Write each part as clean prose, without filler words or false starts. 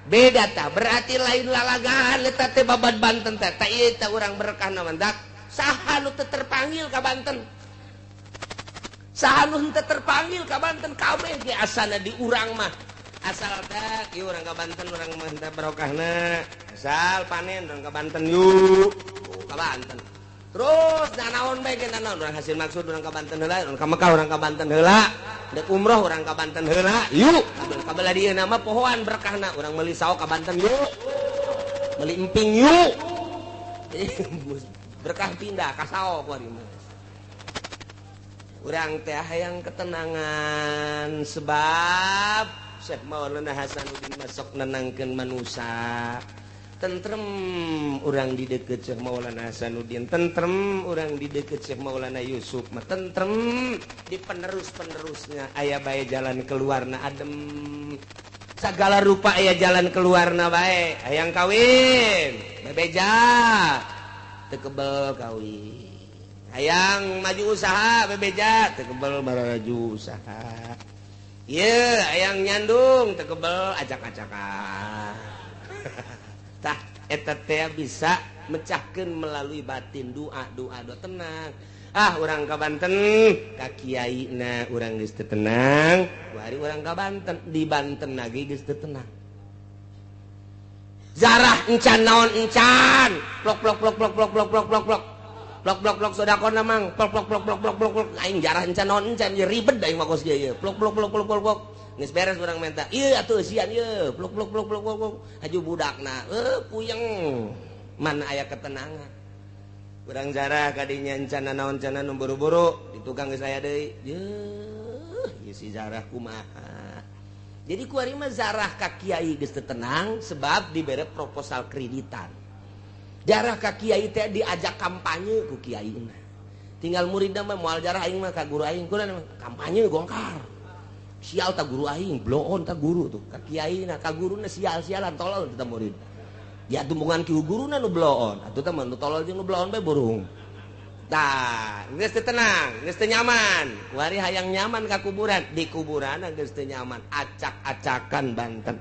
Beda tah, berarti lain lalagaan eta teh babad Banten teh. Tah ieu teh urang berkahna mandak. Saha nu teu terpanggil ka Banten? Saha nu teu terpanggil ka Banten? Kabeh ge asana di urang mah. Asal teh ieu urang ka Banten, urang mah teh barokahna. Asal panen urang ka Banten yuk. Oh, ka Banten. Terus naon bae ge naon urang hasil maksud urang ka Banten heula, urang ka Mekah urang ka Banten heula. Dek umroh urang ka Banten heula. Yuk, kabelah dieu nama pohoan berkahna urang meuli saok ka Banten yuk. Meuli emping yuk. Berkah pindah ka saok kuari mah. Urang teh hayang ketenangan sebab Syekh Maulana Hasanuddin masuk nenangkeun manusia. Tentrem urang di deket Syekh Maulana Hasanuddin, tentrem urang di deket Syekh Maulana Yusuf mah tentrem di penerus-penerusnya aya bae jalan keluarna adem. Segala rupa aya jalan keluarna bae. Hayang kawin, bebeja teu kebel kawin. Hayang maju usaha, bebeja teu kebel maju usaha. Ieu hayang nyandung teu kebel acak-acakan. Tah eta teh bisa mecahkeun melalui batin doa doa doa tenang. Ah urang ka Banten ka kiaina urang geus teu tenang, kuari urang ka Banten di Banten lagi geus teu tenang. Zarah encan naon encan, plok plok plok plok plok plok plok plok plok. Plok plok plok sodakona mang, plok plok plok plok plok plok plok aing jarah encan naon encan ieu ribet aing mah kos kieu ieu. Plok plok plok plok plok plok. Geus beres urang menta. Ieu atuh eusian ieu. Plok plok plok plok plok. Haju budakna, puyeng. Mana aya ketenangan. Urang jarah kadinya encana naon encana nu buru-buru di tukang geus aya deui. Yeuh, ieu si zarah kumaha. Jadi kuari mah zarah ka kiai geus teu tenang sebab dibere proposal kreditan. Jarah ka kiai teh diajak kampanye ku kiaina. Tinggal muridna mah moal jarah aing mah ka guru aing kunaon kampanye gongkar. Sial ta guru aing, bloon ta guru tuh. Ka kiaina, ka guruna sial-sialan tolol teh murid. Ya tumpungan ki guruna nu bloon, atuh teh mah nu tolol jeung nu bloon bae burung. Tah, geus teu tenang, geus teu nyaman. Kuari hayang nyaman ka kuburan, di kuburan geus teu nyaman, acak-acakan Banten.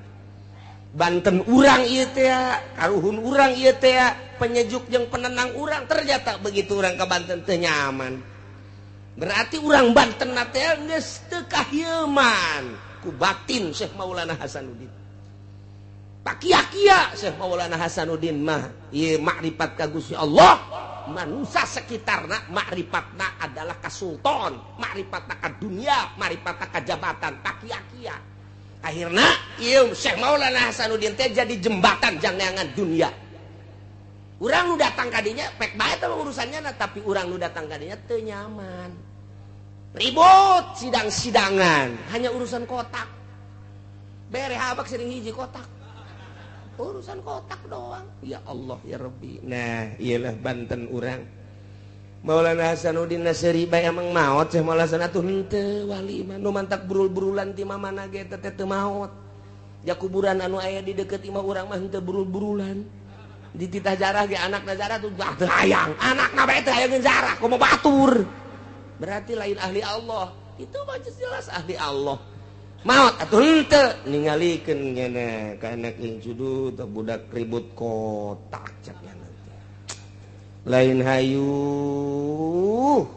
Banten urang ieu teh, karuhun urang ieu teh, penyejuk jeung penenang urang, ternyata begitu urang ka Banten teu nyaman. Berarti urang Banten teh geus teu kahieuman ku batin Syekh Maulana Hasanuddin. Pakia-kia Syekh Maulana Hasanuddin mah ieu makrifat ka Gusti Allah, manusia sekitarna makrifatna adalah ka sultan, makrifatna ka dunia, makrifatna ka jabatan, pakia-kia. Akhirna ieu Syekh Maulana Hasanuddin teh jadi jembatan jangneangan dunia. Urang nu datang kadinya pek bae teh urusannya na, tapi urang nu datang kadinya teu nyaman. Ribut sidang-sidangan, hanya urusan kotak. Bere habak sering hiji kotak. Urusan kotak doang. Ya Allah ya Rabbi. Nah, iyalah Banten urang. Maulana Hasanuddin Nasri bae emang maot Syekh Maulana Hasan atuh henteu wali mah nu mantak burul-burulan ti mamana ge teh teu maot. Ja kuburan anu aya di deukeut imah urang mah henteu burul-burulan. Dititah jarah ge anakna jarah tuh teu hayang. Anakna bae teu hayang jarah komo batur. Berarti lain ahli Allah. Itu mah jelas ahli Allah. Maot atuh henteu ningalikeun ngene ka anak incudu teh budak ribut kotak cek nya teh. Lain hayu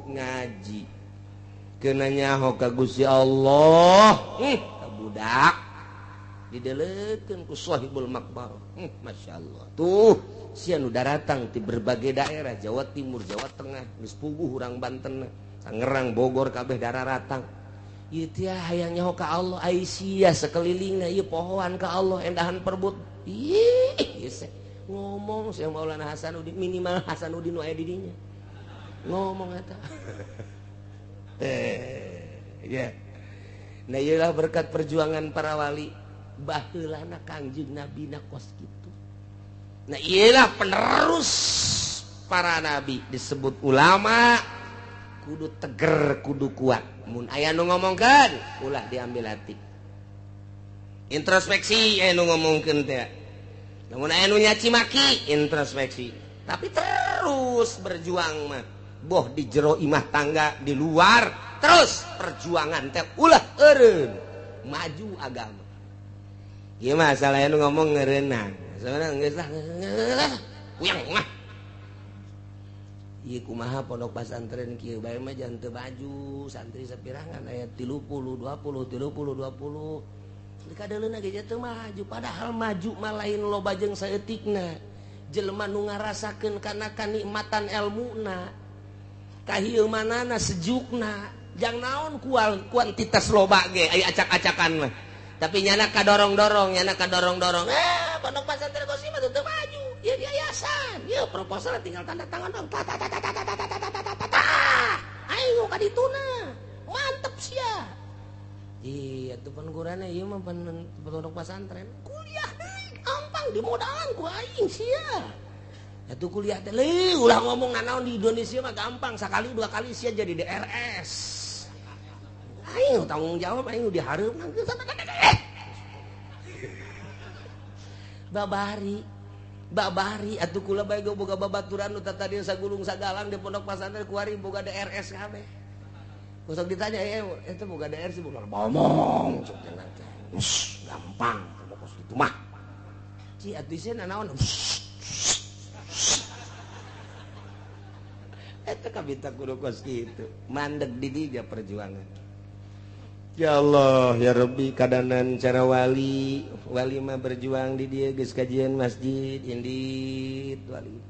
ngaji. Keuna nyaho ka Gusti Allah. Ka budak didelekeun ku sahibul makbar. Masyaallah. Tuh sia nu daratang ti berbagai daerah, Jawa Timur, Jawa Tengah, geus puguh urang Banten, Tangerang, Bogor kabeh dararatang. Ieu teh hayang nyaho ka Allah, ai sia sakelilingna ieu pohoan ka Allah endahan perbut. Ih, ieu ngomong Syekh Maulana Hasanuddin minimal Hasanuddin nu aya di dinya. Ngomong eta. Ya. Nah ieulah berkat perjuangan para wali baheulana Kangjeng Nabi na kos kitu. Nah ieulah penerus para nabi disebut ulama kudu teger kudu kuat. Mun aya nu ngomongkeun ulah diambil hati. Introspeksi aya nu ngomongkeun teh. Lamun aya nu nyaci maki introspeksi. Tapi terus berjuang mah. Boh di jero imah tangga di luar terus perjuangan teh ulah eureun maju agama. Ieu mah salah nu ngomong ngeureunang. Soalna geus lah kuyang mah. Ieu kumaha pondok pesantren kieu bae mah jangan teu baju, santri sapirangan aya 30 20 30 20. Dikadeuleuna ge teu maju, padahal maju mah lain loba jeung saeutikna. Jelema nu ngarasakeun kana kanikmatan elmuna, kahieumanana sejukna, jang naon kuantitas loba ge aya acak-acakan mah. Tapi nyana kadorong-dorong, nyana kadorong-dorong. Pondok pesantren Qosim mah teu maju. Ya yayasan, ya proposal tinggal tanda tangan dong. Ta ta ta ta ta ta ta ta ta ta ta. Ayo ka dituna. Mantep sia. Iya tuh pengurana ieu mah pondok pesantren. Kuliah deui gampang dimodalan ku aing sia. Atuh kuliah teh leuh ulah ngomong nanaon di Indonesia mah gampang sakali dua kali sia jadi DRS. Aing tanggung jawab aing dihareup babari babari atuh kula bae boga babaturan nu tadi sagulung sagalang di pondok pesantren kuari boga DRS kabeh. Sok ditanya eta boga DRS boga ngomong sok cenah teh. Gampang kos kitu mah. Ci atuh sieun naon. Eta kabita kudu kos kitu. Mandeg di dinya perjuangan. Ya Allah ya Rabbi kadanan cara wali wali mah berjuang di dia geus kajian masjid indit wali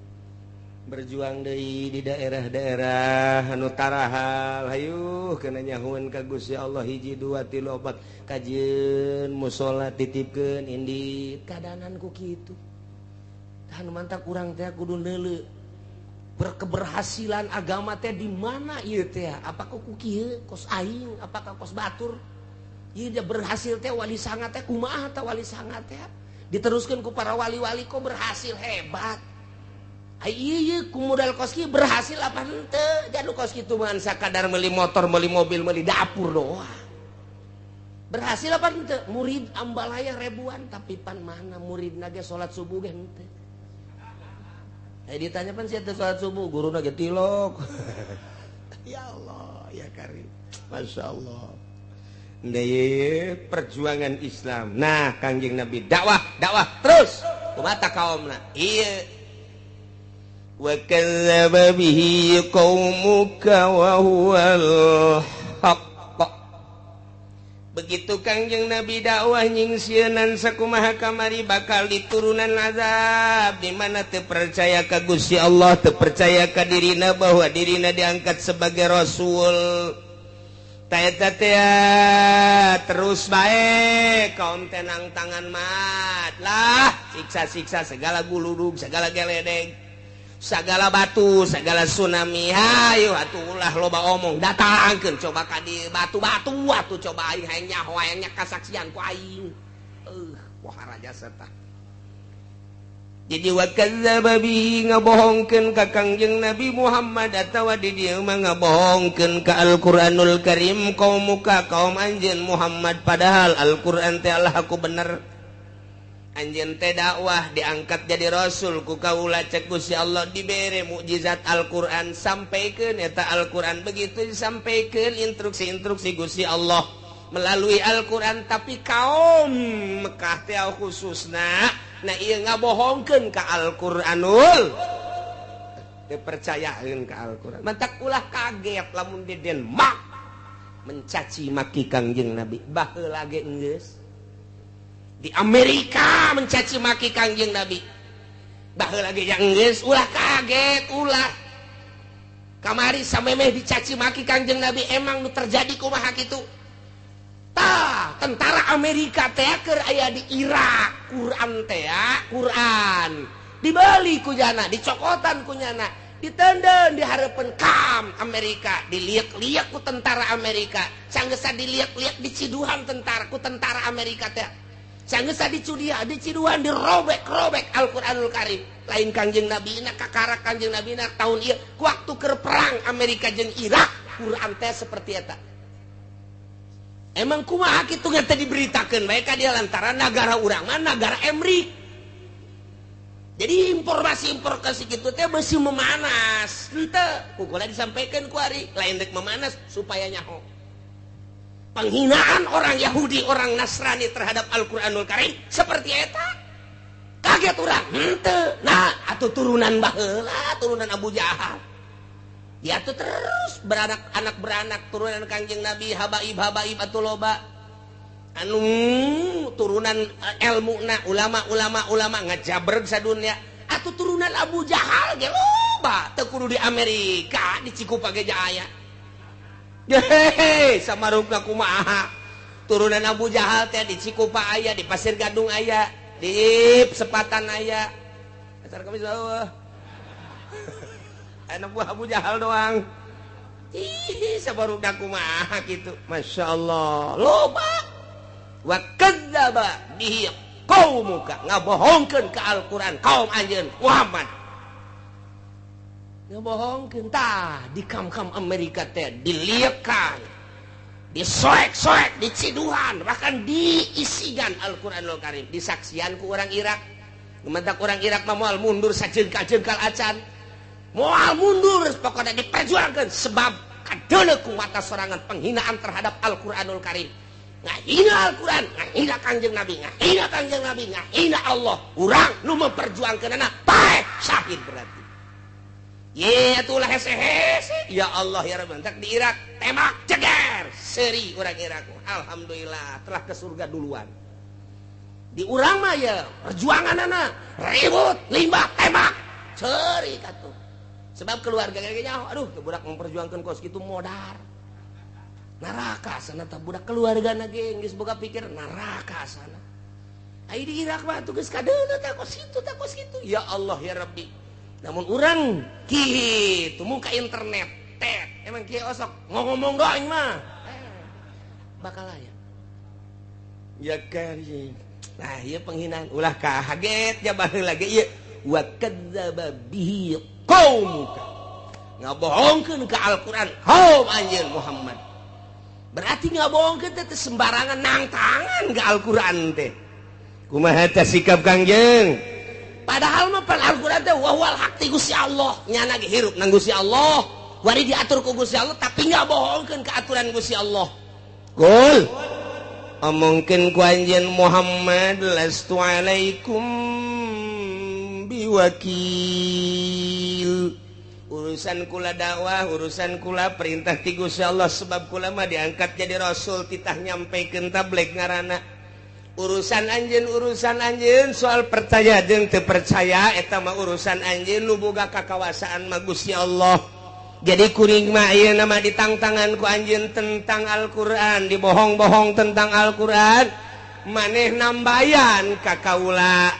berjuang deui di daerah-daerah anu tarahal hayuh kana nyahueun ka Gusti Allah hiji dua tilu opat kajian musala titipkeun indit kadanan ku kitu tah nu mantak urang teh kudu neuleu berkeberhasilan agama teh di mana ieu teh? Apakah ku kieu kos aing, apakah kos batur? Ieu dia berhasil teh wali sanga teh kumaha teh wali sanga teh? Diteruskeun ku para wali-wali kok berhasil hebat. Ai ieu ku modal kos kieu berhasil apa henteu? Jadi kos kitu mah sakadar meuli motor, meuli mobil, meuli dapur doang. Berhasil apa henteu? Murid ambalaya ribuan tapi pan mana muridna ge salat subuh ge henteu. Ditanya pan siapa sholat subuh, guruna ge tilok. Ya Allah, ya Karim. Masya Allah. Nah, perjuangan Islam. Nah, Kangjeng Nabi dakwah, dakwah terus. Kumaha kaumna? Iya. Wa kadzdzaba bihi qaumuka wa huwal haqq. Begitu Kangjeng Nabi dakwah nyingsieunan sakumaha kamari bakal diturunan azab di mana teu percaya ka Gusti Allah, teu percaya ka dirina bahwa dirina diangkat sebagai rasul. Ta eta teh terus bae kaum tenang tangan mat lah siksa-siksa segala guludug, segala geledeg, segala batu, segala tsunami. Hayu atuh ulah loba omong, datangkeun coba ka di batu-batu atuh coba aing hayang nyaho hayang kasaksian ku aing. Wah raja serta. Jadi wa kadzdzaba bihi ngabohongkeun ka Kangjeng Nabi Muhammad atawa di dieu mah ngabohongkeun ka Al-Qur'anul Karim kaum muka kaum anjeun Muhammad padahal Al-Qur'an teh Allah aku bener. Anjeun teh dakwah diangkat jadi rasul ku kaula cek Gusti Allah dibere mukjizat Al-Qur'an sampaikeun eta Al-Qur'an begitu disampaikeun instruksi-instruksi Gusti Allah melalui Al-Qur'an tapi kaum Mekah teh khususna nah ieu ngabohongkeun ka Al-Qur'anul teu percayaeun ka Al-Qur'an mantak ulah kaget lamun di Denmark mencaci maki Kangjeng Nabi baheula ge geus di Amerika mencaci maki Kangjeng Nabi baheula ge geus ulah kaget ulah kamari samemeh dicaci maki Kangjeng Nabi emang nu terjadi kumaha kitu tah tentara Amerika teh keur aya di Irak Quran teh Quran dibeli ku jana dicokotan ku nyana ditenden di hareupeun kam Amerika diliek-liek ku tentara Amerika sanggeus diliek-liek diciduhan tentara ku tentara Amerika teh sanggeus dicudia diciduhan dirobek-robek Al-Qur'anul Karim lain Kangjeng Nabi na kakara Kangjeng Nabi na tahun ieu waktu keur perang Amerika jeung Irak Quran teh seperti eta. Emang kumaha kitu teh diberitakeun bae ka dia lantaran nagara urang mah nagara Emrik. Jadi informasi-informasi kitu teh beusi memanas. Henteu, ku kula disampaikeun ku ari lain rek memanas supaya nyaho. Penghinaan orang Yahudi, orang Nasrani terhadap Al-Qur'anul Karim seperti eta. Kaget urang, henteu. Nah, atuh turunan baheula, turunan Abu Jahal. Dia tuh terus beranak, anak beranak turunan Kangjeng Nabi, habaib habaib atuh loba. Anu turunan ilmu na ulama ulama ulama ngajabreg sadunya. Atuh turunan Abu Jahal ge loba, teu kudu di Amerika, di Cikupa ge aya. Hehehe, samarupna kumaha. Turunan Abu Jahal teh di Cikupa aya, di Pasir Gadung aya, di Sepatan aya. Asar kami bawah. Anak buah Abu Jahal doang. Ih, sabarupna kumaha kitu. Masya Allah, loba. Wa kadzdzaba bihi qaumuka, ngabohongkeun ka Al-Qur'an kaum anjeun Muhammad. Ngebohongkeun tah di kam-kam Amerika teh diliekan, disoek-soek, diciduhan, bahkan diisigan Al-Qur'anul Karim, disaksian ku orang Irak. Mentak orang Irak mah moal mundur sajengkal-jengkal acan. Moal mundur pokoknya diperjuangkan sebab kadeuleu ku mata sorangan penghinaan terhadap Al-Qur'anul Karim. Ngahina Al-Qur'an, ngahina Kangjeng Nabi, ngahina Kangjeng Nabi, ngahina Allah. Urang nu memperjuangkeunana paeh syahid berarti. Ye atulah hese-hese. Ya Allah ya Rabbi, entak di Irak tembak ceger seri orang Irak. Alhamdulillah telah ke surga duluan. Di urang mah ya perjuanganana ribut, limbah tembak seri katuh. Sebab keluarga kayaknya aduh budak memperjuangkan kos kitu modar. Neraka sana tah budak keluarga na ge geus boga pikir neraka sana. Ai di Irak mah tuh geus kadeuleu tah kos kitu tah kos kitu. Ya Allah ya Rabbi. Namun orang kitu muka internet tet emang kieu osok ngomong doang mah bakal aya ya karim. Nah ieu penghinaan ulah kaget ya baheula ge ieu wa kadzdzaba bihi qaumuka, ngabohongkeun ka Al-Qur'an kaum anjeun Muhammad. Berarti ngabohongkeun teh sembarangan nangtangan ka Al-Qur'an teh. Kumaha teh sikap Kangjeng? Padahal mah pan Al-Qur'an teh wahwal hak ti Gusti Allah, nyana ge hirup nang Gusti Allah, wari diatur ku Gusti Allah tapi ngabohongkeun ka aturan Gusti Allah. Qul omongkeun ku anjeun Muhammad lastu alaikum biwakil. Urusan kula dakwah, urusan kula perintah ti Gusti Allah sebab kula mah diangkat jadi rasul titah nyampekeun tabligh ngaranna. Urusan anjeun soal percaya jeung teu percaya eta mah urusan anjeun nu boga kakawasaan mah Gusti Allah. Jadi kuring mah ayeuna mah ditangtangan ku anjeun tentang Al-Qur'an, dibohong-bohong tentang Al-Qur'an, maneh nambayan ka kaula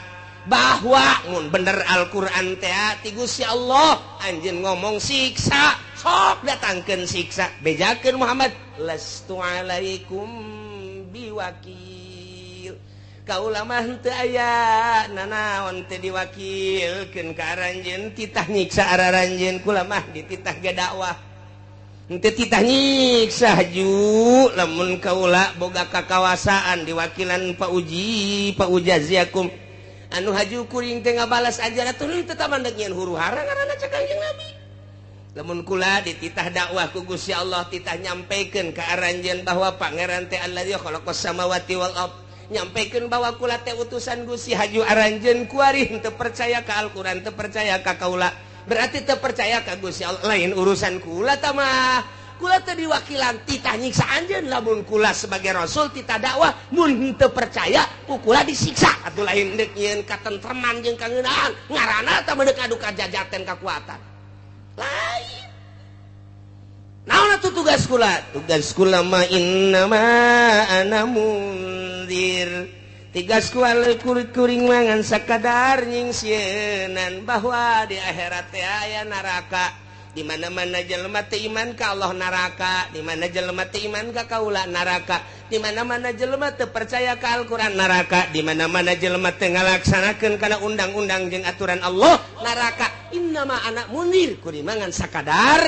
bahwa mun bener Al-Qur'an teh ti Gusti Allah, anjeun ngomong siksa, sok datangkeun siksa, bejakeun Muhammad lastu alaikum biwakil. Kaula mah henteu aya nanaon teh diwakilkeun ka aranjeun, titah nyiksa araranjeun, kula mah dititah ge dakwah. Henteu titah nyiksa haju lamun kaula boga kakawasaan diwakilan Pak Uji, Pak Ujaziakum. Anu haju kuring teh ngabalas ajaran atuh teu mandeg nyeun huru hara ngaranna cek Kangjeng Nabi. Lamun kula dititah dakwah ku Gusti Allah, titah nyampekeun ka aranjeun bahwa pangeran teh allazi khalaqas samawati wal ard. Nyampaikan bahwa kula teh utusan Gusti haju aranjeun kuari teu percaya ka Al-Qur'an, teu percaya ka kaula. Berarti teu percaya ka Gusti Allah, lain urusan kula tah mah. Kula teh diwakilan titah nyiksa anjeun lamun kula sebagai rasul titah dakwah mun teu percaya ku kula disiksa. Atuh lain deuk nyieun katentreman jeung kangeunaan ngaranna tah medeuk adu kajajaten kakuatan. Lain. Naon atuh tugas kula? Tugas kula mah innama ana mundzir. Tugas kula kuring mangan sakadar nyingsieunan bahwa di akhirat teh aya neraka. Di mana-mana jelema teu iman ka Allah neraka, di mana jelema teu iman ka kaula neraka, di mana-mana jelema teu percaya ka Al-Qur'an neraka, di mana-mana jelema teu ngalaksanakeun kana undang-undang jeung aturan Allah neraka. Innama ana mundzir, kuring mangan sakadar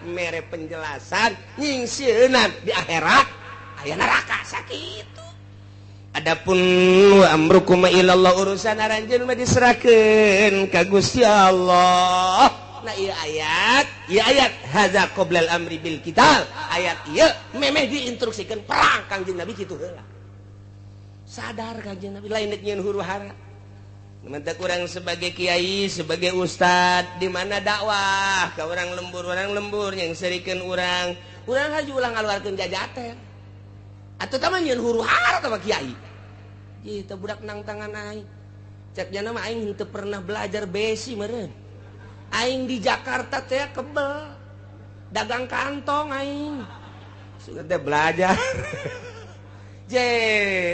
mere penjelasan nyingsieunan di akhirat aya neraka sakitu. Adapun wa amrukum ilallah, urusan aranjeun mah diserahkeun ka Gusti Allah. Nah ieu ayat, ieu ayat hadza qoblal amri bil qital. Ayat ieu memeh diinstruksikeun perang Kangjeng Nabi kitu heula. Sadar Kangjeng Nabi lain nyieun huru-hara. Mentak urang sebagai kiai, sebagai ustad, di mana dakwah ka orang lembur yang serikeun urang, urang haju ulah ngaluarkeun jajaten. Atuh tah mah nyieun huru-hara tah mah kiai. Ieu teh budak nang tangan aing. Cek jana mah aing henteu pernah belajar besi meureun. Aing di Jakarta teh kebel. Dagang kantong aing. Sudah teh belajar. Je,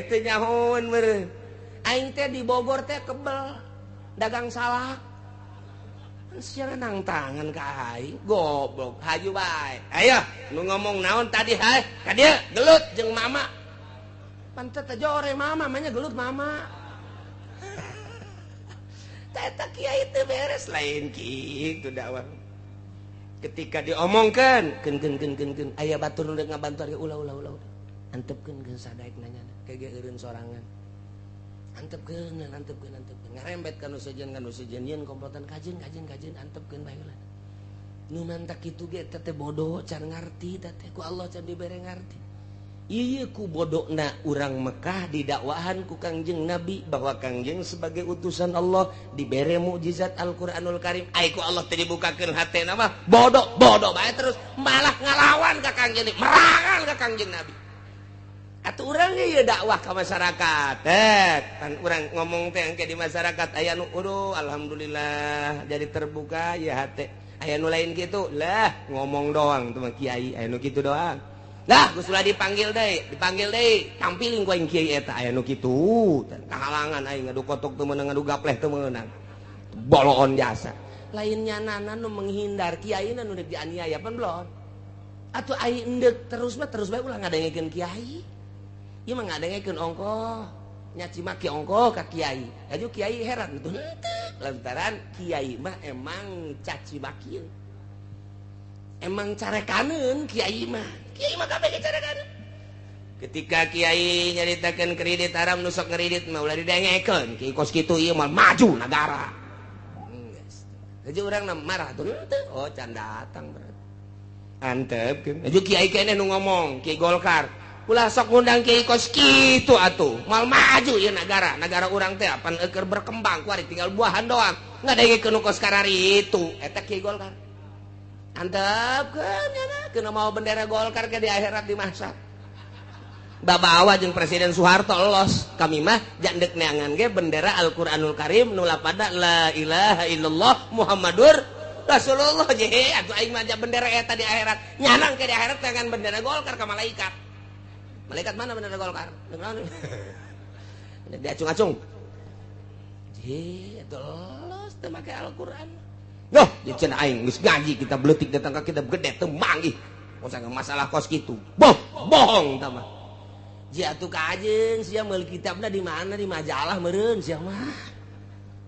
teu nyahoeun meureun. Aing teh di Bogor teh kebel dagang salak. Sia nang tangan ka aing, goblok haju bae. Ayo, nu ngomong naon tadi hae? Ka dieu gelut jeung mama. Pantet teh jore mama, manya gelut mama. Eta kiai teu beres lain kitu dakwah. Ketika diomongkeun, keun keun keun keun keun aya batur nu rek ngabantu ulah ulah ulah. Antepkeun geus sadaek nanya kege eureun sorangan. Antepkeun antepkeun antepkeun ngarembet ka nu sejen yeun komplotan kajeun kajeun kajeun antepkeun bae heula. Nu mantak kitu ge teh bodoh can ngarti teh ku Allah can dibere ngarti. Ieu ku bodona urang Mekah didakwahan ku Kangjeng Nabi bahwa Kangjeng sebagai utusan Allah dibere mukjizat Al-Qur'anul Karim. Ai ku Allah teh dibukakeun hatena mah bodoh bodoh bae terus malah ngalawan ka Kangjeng, merangan ka Kangjeng Nabi. Atuh urang ge ieu dakwah ka masyarakat. Pan urang ngomong teh engke di masyarakat aya nu aduh alhamdulillah jadi terbuka ya hate. Aya nu lain kitu lah ngomong doang tuh mah kiai aya nu kitu doang. Lah geus ulah dipanggil deui, tampilin ku aing kiai eta aya nu kitu. Kahalangan aing ngadu kotok teu meunang ngadu gapleh teu meunang. Boloon jasa. Lain nyanana nu menghindar kiai nu deuk dianiaya pan belon. Atuh aing endek terus mah terus bae ulah ngadengekeun kiai. Ieu mah ngadengekeun ongkoh, nyaci maki ongkoh ka kiai. Aju kiai heran tuh henteu lantaran kiai mah emang caci makieun. Emang carekaneun kiai mah. Kiai mah kabeh ge carekaneun. Ketika kiai nyaritakeun kredit haram nu sok ngredit mah ulah didengekeun. Kiai kos kitu ieu mah maju nagara. Geus. Haji urang marah tuh henteu. Oh can datang berarti. Antepkeun. Haji kiai keneh nu ngomong, Kiai Golkar. Ulah sok ngundang kiai kos kitu atuh. Moal maju ieu nagara. Nagara urang teh apan eueur berkembang kuari tinggal buahan doang. Ngadengekeun nu kos karari itu. Eta Kiai Golkar. Antepkeun nya kena mau bendera Golkar ke di akhirat dimasak. Babawa jeung Presiden Soeharto los. Kami mah jandek neangan ge bendera Al-Qur'anul Karim nu lapada la ilaha illallah Muhammadur Rasulullah je atuh aing mah bendera eta di akhirat. Nyanang ke di akhirat dengan bendera Golkar ka malaikat. Malaikat mana bendera Golkar? Diacung-acung. Je atuh los teu make Al-Qur'an. Loh, cenah aing geus ngaji kita beletik datang ka kita gede teu manggih. Masalah kos kitu. Boh, bohong tah mah. Ji atuh kajeun sia meuli kitabna di mana di majalah meureun sia mah.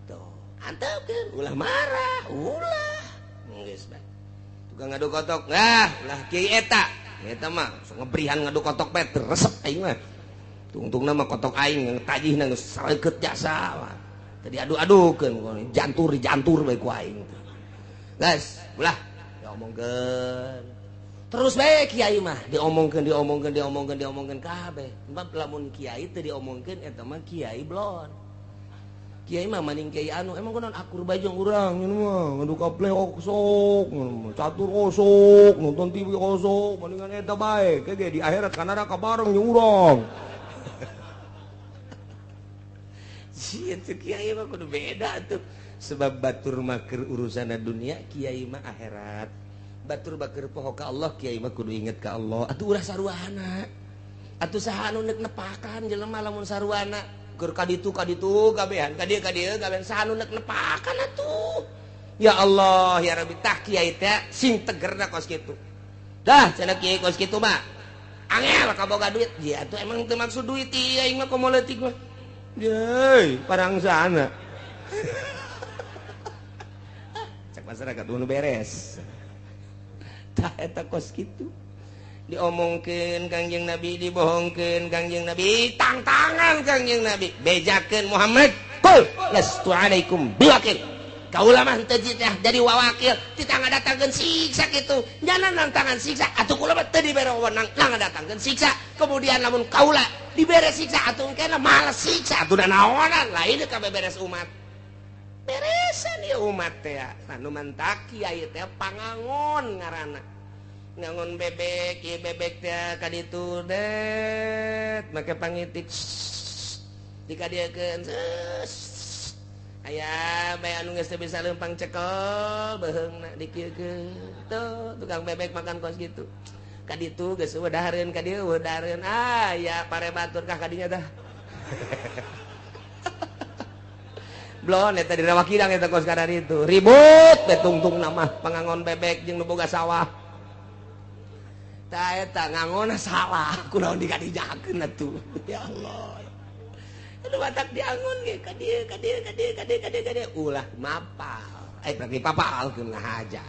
Tuh, antepkeun ulah marah, ulah. Geus bae. Tukang ngadu kotok, nah, ulah kiai eta. Eta mah sok ngebrihan ngadu kotok bae resep aing mah. Tungtungna mah kotok aing tajihna geus sareukeut jasa mah. Tadi adu-adukeun jantur jantur bae ku aing. Guys, ulah diomongkeun. Terus bae kiai mah diomongkeun diomongkeun diomongkeun diomongkeun kabeh. Sebab lamun kiai teu diomongkeun eta mah kiai blon. Kiai mah maning kiai anu emang kunaon akur bae jeung urang nyeun mah ngadu kapleh osok, catur osok, nonton TV osok, mendingan eta bae. Ke ge di akhirat kana neraka bareng jeung urang. Sia teh kiai mah kudu beda tuh. Sebab batur mah keur urusanna dunia, kiai mah akhirat. Batur bakeur poho ka Allah, kiai mah kudu inget ka Allah. Atuh ulah saruana. Atuh saha anu neuk nepakan jelema lamun saruana keur ka ditu kabehan, ka dieu kabehan saha anu neuk nepakan atuh. Ya Allah, ya Rabbi, tah kiai teh sing tegerna kos kitu. Dah cenah kiai kos kitu mah. Angel kaboga duit. Ya atuh emang teu maksud duit ieu aing mah komo leutik mah. Yeay, parangsana. Cek masyarakat nu beres. Tah eta kos kitu. Diomongkeun Kangjeng Nabi, dibohongkeun Kangjeng Nabi, tangtangan Kangjeng Nabi, bejakeun Muhammad, qul lastu alaikum biwakil. Kaula mah henteu jadi wawakil titah ngadatangkeun siksa kitu. Nyana nantangan siksa atuh kula mah teu dibere wewenang ngadatangkeun siksa. Kemudian lamun kaula dibere siksa atuh engkena males siksa atuh naonan lain ka beberes umat. Beresan ieu umat teh. Anu mantak kiai teh pangangon ngaranna. Ngangon bebek, ieu bebek teh ka ditu det make pangitik dikadieukeun. Aya bae anu geus teu bisa leumpang cekel beuheungna dikieukeun. Tuh tukang bebek makan kos kitu. Ka ditu geus eueuh dahareun ka dieu eueuh dahareun. Ah ya pare batur kah ka dinya tah. Blon eta di Rawa Kidang eta kos kadar itu. Ribut teh tungtungna mah pangangon bebek jeung nu boga sawah. Tah eta ngangonna salah kunaon dikadijakeun atuh. Ya Allah. Aduh batak diangon ge ka dieu ka dieu ka dieu ka dieu ka dieu ka dieu ulah mapal. Berarti papalkeun ngahaja.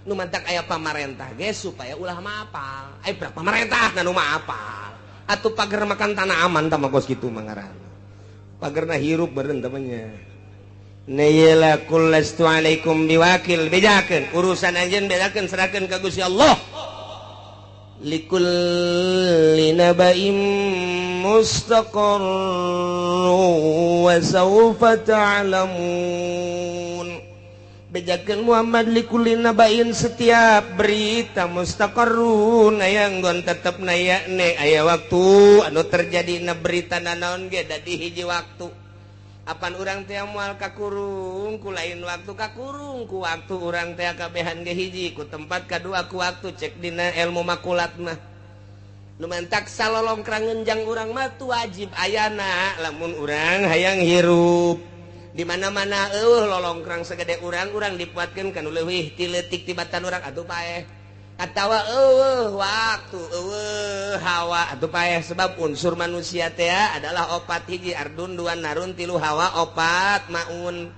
Nu mantak aya pamarentah ge supaya ulah mapal. Berarti pamarentah nu mapal. Atuh pager makan tanah aman tah mah kos kitu mah ngaranna. Pagerna hirup beureun temannya. Nayla kullastu alaikum biwakil bejakeun urusan anjeun bejakeun serahkeun ka Gusti Allah. Likulli naba'in mustaqarr wa sawfa ta'lamun. Bejakeun Muhammad likulli naba'in setiap berita mustaqarrun aya nggon tetep naya ne aya waktu anu terjadi na berita nanaon ge dadi hiji waktu. Apan urang teh moal kakurung ku lain waktu kakurung ku waktu urang teh kabehan ge hiji ku tempat kadua ku waktu cek dina ilmu makulat mah. Nu mantak salolongkrang ngenjang urang mah tu wajib ayana lamun urang hayang hirup. Di mana-mana eueuh lolongkrang segede urang urang dipuatkeun kana leuwih ti leutik tibatan urang atuh paeh. Atawa eueuh waktu eueuh hawa atuh paeh sebab unsur manusia teh adalah opat hiji ardun dua narun tilu hawa opat maun.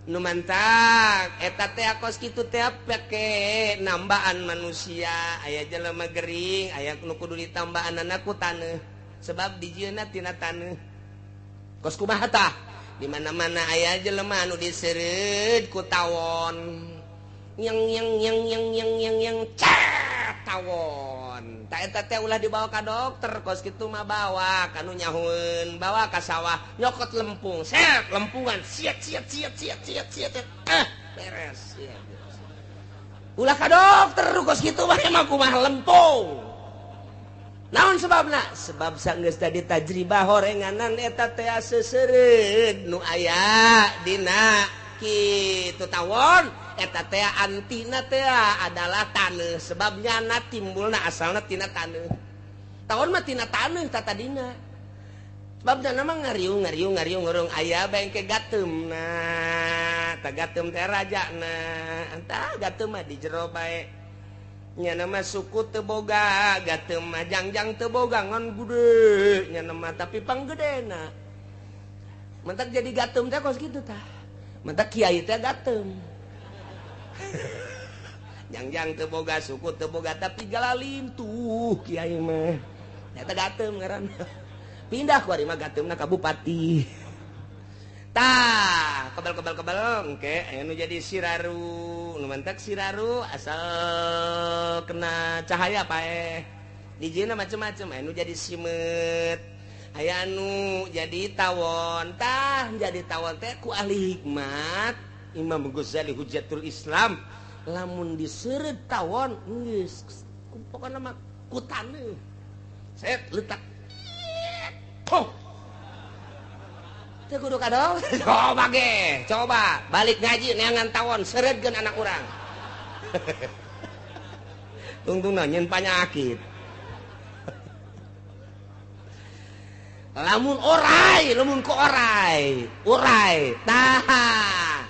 Nu mantak eta teh kos kitu teh pake nambaan manusia aya jelema gering aya nu kudu ditambaanana ku taneuh sebab dijieunna tina taneuh. Kos kumaha tah di mana-mana aya jelema anu diseureud ku tawon. Yang yang yang yang yang yang yang cat tawon. Ta eta teh ulah dibawa ka dokter kos kitu mah bawa ka nu nyahueun, bawa ka sawah nyokot lempung, set lempungan, siat siat siat siat siat siat. Beres. Siat. Ulah ka dokter kos kitu mah emang kumaha lempung. Naon sebabna? Sebab sanggeus tadi tajribah horenganan eta teh seseureud nu aya dina kitu tawon. Eta teh antina teh adalah taneuh sebab nyana timbulna asalna tina taneuh. Tawon mah tina taneuh tatadina. Sebab nyana mah ngariung ngariung ngariung ngurung aya bengke gateumna. Tah gateum teh rajana. Tah gateum mah di jero bae. Nyana mah suku teu boga, gateum mah jangjang teu boga ngan gede nyana mah tapi panggedena. Mentak jadi gateum teh kos kitu tah. Mentak kiai teh gateum. Jangjang teu boga suku teu boga tapi galalim tuh kiai mah. Eta gateum ngaranna. Pindah ku ari mah gateumna ka bupati. Tah, kebal-kebal-kebal engke aya nu jadi siraru, nu mantak siraru asal kena cahaya paeh. Dijieunna macem-macem aya nu jadi simeut, aya nu jadi tawon. Tah, jadi tawon teh ku ahli hikmat Imam Ghazali Hujjatul Islam lamun diseureut tawon geus pokona mah ku taneuh set letak oh teu kudu kadol coba ge coba balik ngaji neangan tawon seureutkeun anak urang tungtungna nyeun panyakit lamun orai lamun ku orai urai tah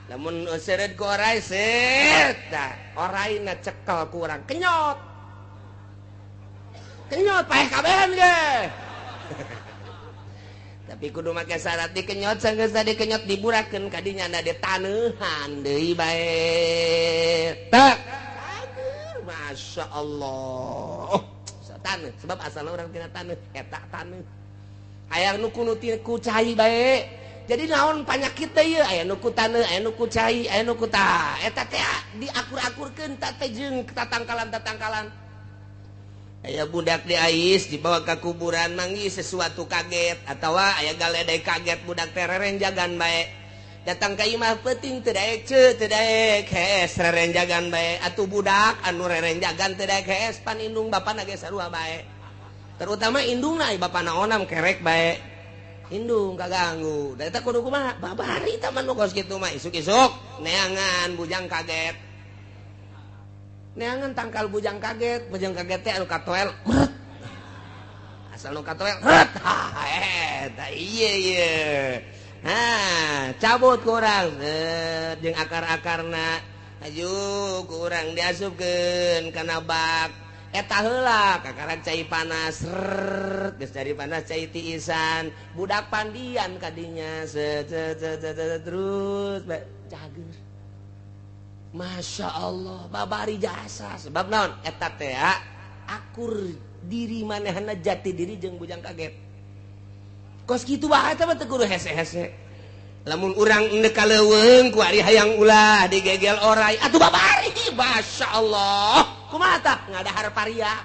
lamun seureut ku orai set tah oraina cekel ku urang kenyot kenyot paeh kabehan ge. Tapi kudu make syarat dikenyot sanggeus tadi kenyot diburakeun ka dinya na ditaneuhan deui bae tak Masya Allah taneuh sebab asalna urang tina taneuh eta taneuh hayang nu kudu ku cai bae. Jadi naon panyakit teh ieu aya nu ku taneuh, aya nu ku cai, aya nu ku tah. Eta teh diakur-akurkeun ta teh jeung tatangkalan-tatangkalan. Aya budak diais dibawa ke kuburan manggih sesuatu kaget atawa aya galedai kaget budak teh rerenjagan bae. Datang ka imah peuting teu daek ceu teu daek hees rerenjagan bae. Atuh budak anu rerenjagan teu daek hees pan indung bapana ge sarua bae. Terutama indungna bapana onam kerek bae. Indung kaganggu. Da eta kudu kumaha? Babari tah mah nu kos kitu mah isuk-isuk neangan bujang kaget. Neangan tangkal bujang kaget teh anu katoel meret. Asal nu katoel ret. Ha eta ieu ieu. Ha, cabut ku urang jeung akar-akarna. Aju ku urang diasupkeun kana bak. Eta heula kakarak cai panas rrrr geus cai panas cai tiisan budak pandian kadinya set set set terus cager. Masya Allah babari jasa sebab naon eta teh akur diri manehna jati diri jeung bujang kaget. Kos kitu bae eta mah teu kudu hese-hese. Lamun urang endek ka leuweung ku ari hayang ulah digegel orai atuh babari Masya Allah. Kumaha tah ngadahar paria.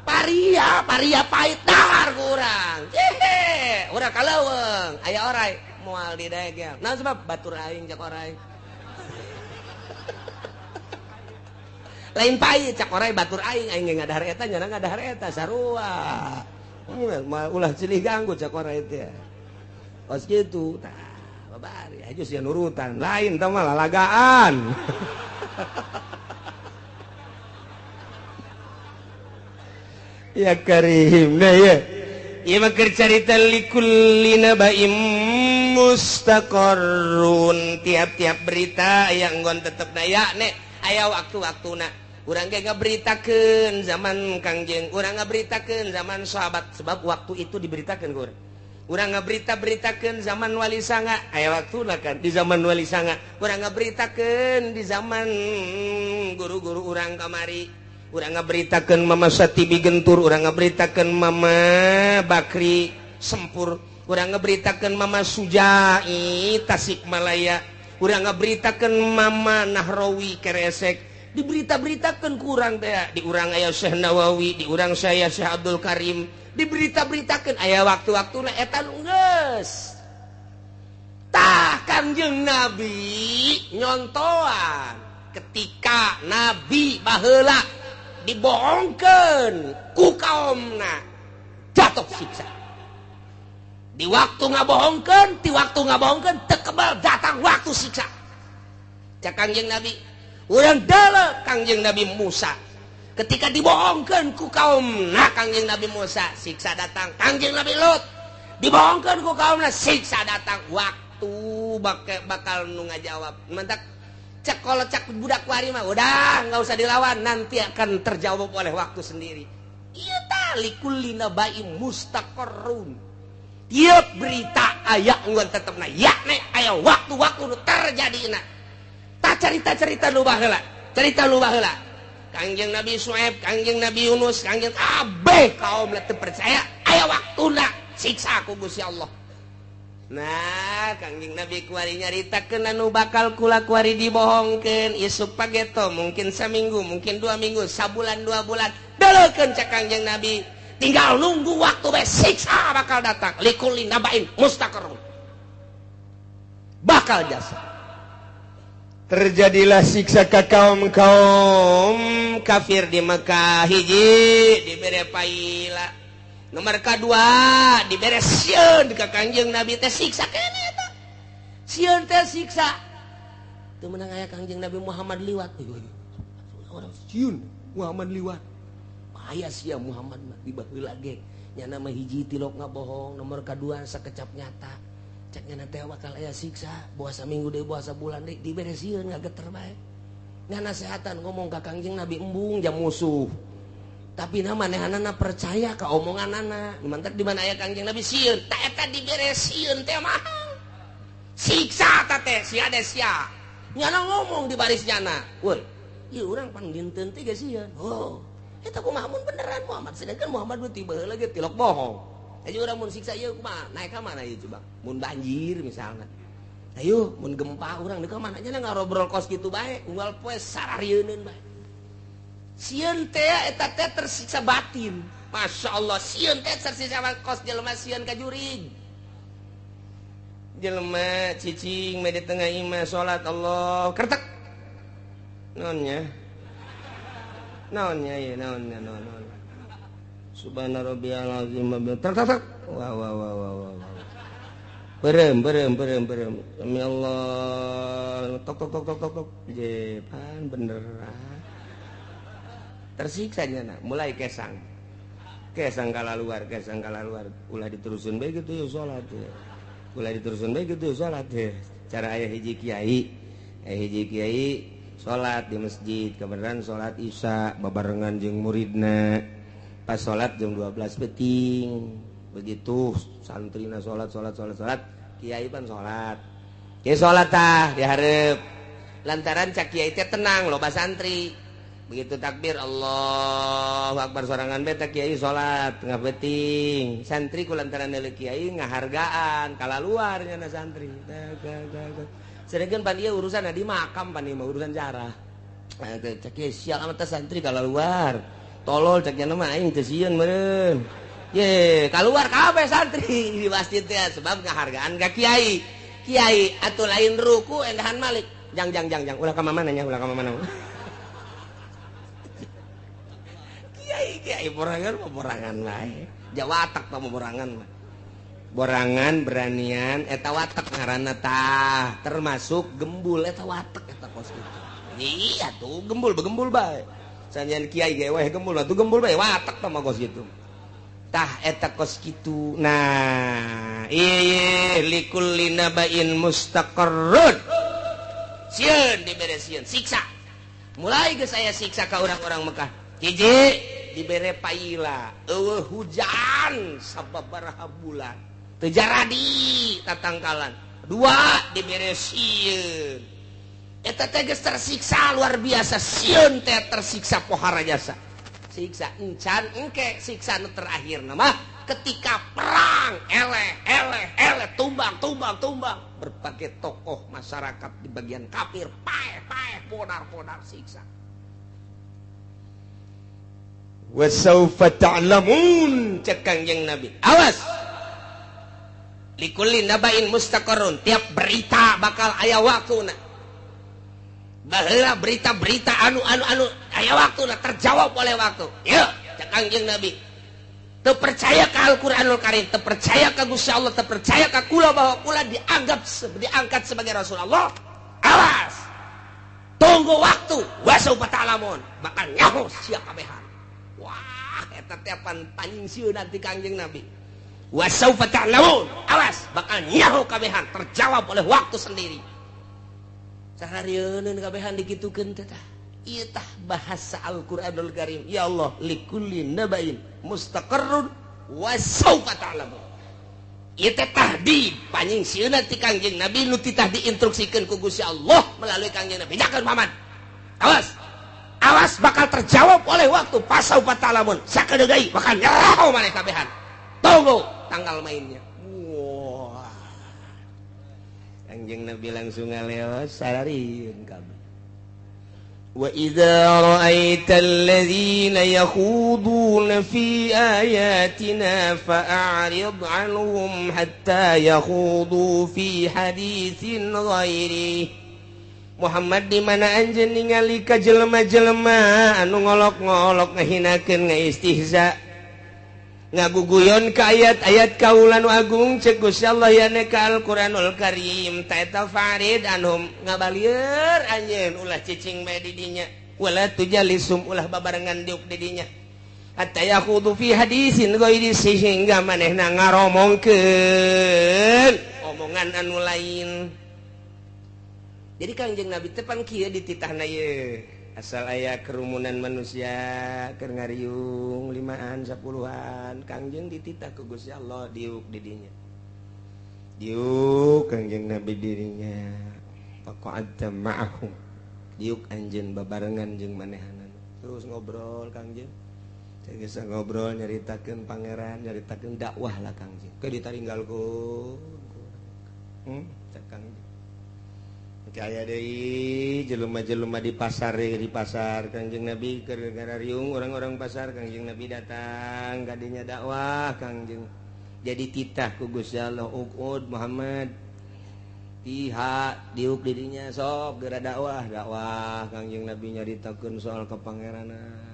Paria, paria pahit dahar ku urang. Jehe, urang ka leuweung aya orai moal didegel. Naon sebab batur aing cak orai. Lain pahit cak orai batur aing, aing ge ngadahar eta nyana ngadahar eta sarua. Ulah silih ganggu cak orai teh. Kos kitu tah babari aju sia nurutan lain tah mah lalagaan. Ya karim nah ya. Ieu mah keur carita likulli naba'im mustaqarrun. Tiap-tiap berita aya enggon tetepna ya nek aya waktu-waktuna. Urang ge ngaberitakeun zaman Kangjeng, urang ngaberitakeun zaman sahabat sebab waktu itu diberitakeun ku urang. Urang ngaberita-beritakeun zaman Wali Sanga, aya waktuna kan di zaman Wali Sanga. Urang ngaberitakeun di zaman guru-guru urang kamari. Urang ngaberitakeun Mama Satibi Gentur, urang ngaberitakeun Mama Bakri Sempur, urang ngaberitakeun Mama Sujai Tasikmalaya, urang ngaberitakeun Mama Nahrawi Keresek. Diberita-beritakeun ku urang teh, di urang aya Syekh Nawawi, di urang saya Syekh Abdul Karim, diberita-beritakeun aya waktu-waktuna eta nu geus. Tah Kangjeng Nabi nyontoan ketika Nabi baheula dibohongkeun ku kaumna jatuh siksa. Di waktu ngabohongkeun, di waktu ngabohongkeun teu kebal datang waktu siksa. Cak Kangjeng Nabi, urang deuleu Kangjeng Nabi Musa. Ketika dibohongkeun ku kaumna Kangjeng Nabi Musa, siksa datang. Kangjeng Nabi Lut dibohongkeun ku kaumna, siksa datang. Waktu bakal nu ngajawab. Mantak cek kalau cek budak wari mah udah nggak usah dilawan, nanti akan terjawab oleh waktu sendiri. Iya tali kulina ba'i mustaqarrun. Tiap berita aya enggon tetepna ya nek aya waktu-waktu nu terjadi na. Tak cerita-cerita nu baheula, cerita nu baheula. Kangjeng Nabi Su'aib, Kangjeng Nabi Yunus, Kangjeng kabeh kaum teu percaya aya waktuna siksa ku Gusti Allah. Nah, Kangjeng Nabi kuari nyaritakeun anu bakal kula kuari dibohongkeun isuk pageto, mungkin saminggu, mungkin 2 minggu, sabulan 2 bulan. Deleukeun cak Kangjeng Nabi, tinggal nunggu waktu bae siksa bakal datang. Likulli naba'in mustaqarrun. Bakal jasa. Terjadilah siksa ka kaum-kaum kafir di Mekah hiji dibere paila. Nomor kedua dibere sieun ka Kangjeng Nabi teh siksa keneh eta. Sieun teh siksa. Teu meunang aya Kangjeng Nabi Muhammad liwat. Orang sieun Muhammad liwat. Bahaya sia Muhammad mah di baheula ge. Nya mah hiji tilok ngabohong, nomor kadua sakecap nyata. Cek nya teh bakal aya siksa, boa saminggu deui boa sabulan deui dibere sieun ngageter bae. Nya nasehatan ngomong ka Kangjeng Nabi embung jam musuh. Tapi na manehanana percaya ka omonganana. Mantak di mana aya Kangjeng Nabi sieun, ta eta dibere sieun teh mah. Siksa ta teh sia de sia. Nyana ngomong di baris nyana. Woi, ieu urang pan dinten teh ge sieun. Oh, eta kumaha mun beneran Muhammad, sedangkan Muhammad nu tiba heula ge tilok bohong. Ayo urang mun siksa ieu kumaha? Naik ka mana ieu coba? Mun banjir misalna. Ayo mun gempa urang deuk ka mana nya ngarobrol kos kitu bae, unggal poe sararieun bae. Sieun teh eta teh tersiksa batin. Masya Allah, sieun teh tersiksa kos jelema sieun ka jurig. Jelema cicing di tengah imah salat Allah kertek. Naonnya? Naonnya ieu naonnya naon. Subhana rabbiyal azim tek tek tek. Wah wah wah wah wah. Berem berem berem berem. Demi Allah tok tok tok tok tok tok. Jepan beneran. Tersiksa nya mulai kesang. Kesang kala luar, kesang kala luar. Ulah diterusin bae kitu ya salat ya. Ulah diterusin bae kitu salat ya. Cara aya hiji kiai salat di masjid, kebenaran salat Isya babarengan jeung muridna. Pas salat jam 12 peting. Begitu santrina salat salat salat salat, kiai pan salat. Kiai salat tah dihareup. Lantaran cak kiai teh tenang loba santri. Begitu takbir Allahu Akbar sorangan bae teh kiai salat tengah peting. Santri ku lantaran deuleu kiai ngahargaan kalaluar nya santri. Sedengkeun pan ieu urusan di makam pan ieu mah urusan jarah. Cak kiai sial amat teh santri kalaluar. Tolol cak nya mah aing teu sieun meureun. Ye, keluar kabeh santri di masjid teh sebab ngahargaan ka kiai. Kiai atuh lain ruku endahan malik. Jang jang jang jang ulah ka mana nya ulah ka mana. Kiai kiai borangan mah borangan wae. Jawatak tah borangan mah. Borangan beranian eta watek ngaranna tah, termasuk gembul eta watek eta kos kitu. Iya tuh gembul begembul bae. Sanjan kiai ge weh gembul atuh gembul bae watek tah mah kos kitu. Tah eta kos kitu. Nah, ieu likulli nabain mustaqarrun. Sieun dibere sieun siksa. Mulai geus aya siksa ka urang-urang Mekah. Hiji dibere paila, eueuh hujan sababaraha bulan. Teu jaradi tatangkalan. Dua dibere sieun. Eta teh geus tersiksa luar biasa, sieun teh tersiksa pohara jasa. Siksa encan engke siksa nu terakhir nama ketika perang eleh eleh eleh tumbang tumbang tumbang berbagai tokoh masyarakat di bagian kafir paeh paeh podar podar siksa. Wasaufa ta'lamun cek Kangjeng Nabi. Awas likulli nabain mustaqarrun, tiap berita bakal aya waktuna. Baheula berita-berita anu anu anu aya waktuna terjawab oleh waktu. Yeuh cek Kangjeng Nabi. Teu percaya ka Al-Qur'anul Karim, teu percaya ka Gusti Allah, teu percaya ka kula bahwa kula dianggap diangkat sebagai Rasulullah. Awas. Tunggu waktu, wasaufa ta'lamun, bakal nyaho sia kabehan. Wah, eta teh pan panyingsieunan ti Kangjeng Nabi. Wasaufa ta'lamun, awas bakal nyaho kabehan, terjawab oleh waktu sendiri. Saharieun kabehan dikitukeun teh tah. Ieu tah bahasa Al-Qur'anul Karim. Ya Allah, likulli nabain mustaqarrun wasaufa ta'lamun. Ieu teh tahdid panyingsieunan ti Kangjeng Nabi nu titah diinstruksikeun ku Gusti Allah melalui Kangjeng Nabi. Jakeun Muhammad. Awas. Awas bakal terjawab oleh waktu. Pasaufa ta'lamun. Sakedeung deui bakal nyaho maneh kabehan. Tunggu tanggal mainnya. Wah. Kangjeng Nabi langsung ngaleos sararieun kabeh. Wa idza ra'aita alladzina yakhuduna fi ayatina fa'rid 'anhum hatta yakhudu fi haditsin ghairi. Muhammad di mana anjeun ningali ka jelema-jelema anu ngolok-ngolok ngahinakeun ngaistihza ngaguguyon ka ayat-ayat kaula nu agung cek Gusti Allah yane ka Al-Qur'anul Karim ta eta farid anhum ngabalieur anjeun ulah cicing bae di dinya wala tujalisum ulah babarengan diuk di dinya hatta yakhudu fi hadisin ghairi sehingga manehna ngaromongkeun omongan anu lain. Jadi Kangjeng Nabi teh pan kieu dititahna ieu. Asal aya kerumunan manusia keur ngariung 5-an 10-an Kangjeng dititah ku Gusti Allah diuk di dinya. Diuk Kangjeng Nabi dirinya. Faqa'adta ma'ahum. Diuk anjeun babarengan jeung manehanana. Terus ngobrol Kangjeng. Geus ngobrol nyaritakeun pangeran, nyaritakeun dakwah lah Kangjeng. Ke ditaringgalkeun. Cek Kangjeng. Kaya deui jelema-jelema di pasar, di pasar Kangjeng Nabi keur riung orang-orang pasar, Kangjeng Nabi datang kadinya dakwah Kangjeng. Jadi titah ku Gusti Allah, uqud Muhammad. Tiha diuk dirinya sok geura dakwah, dakwah Kangjeng Nabi nyaritakeun soal kepangeranan.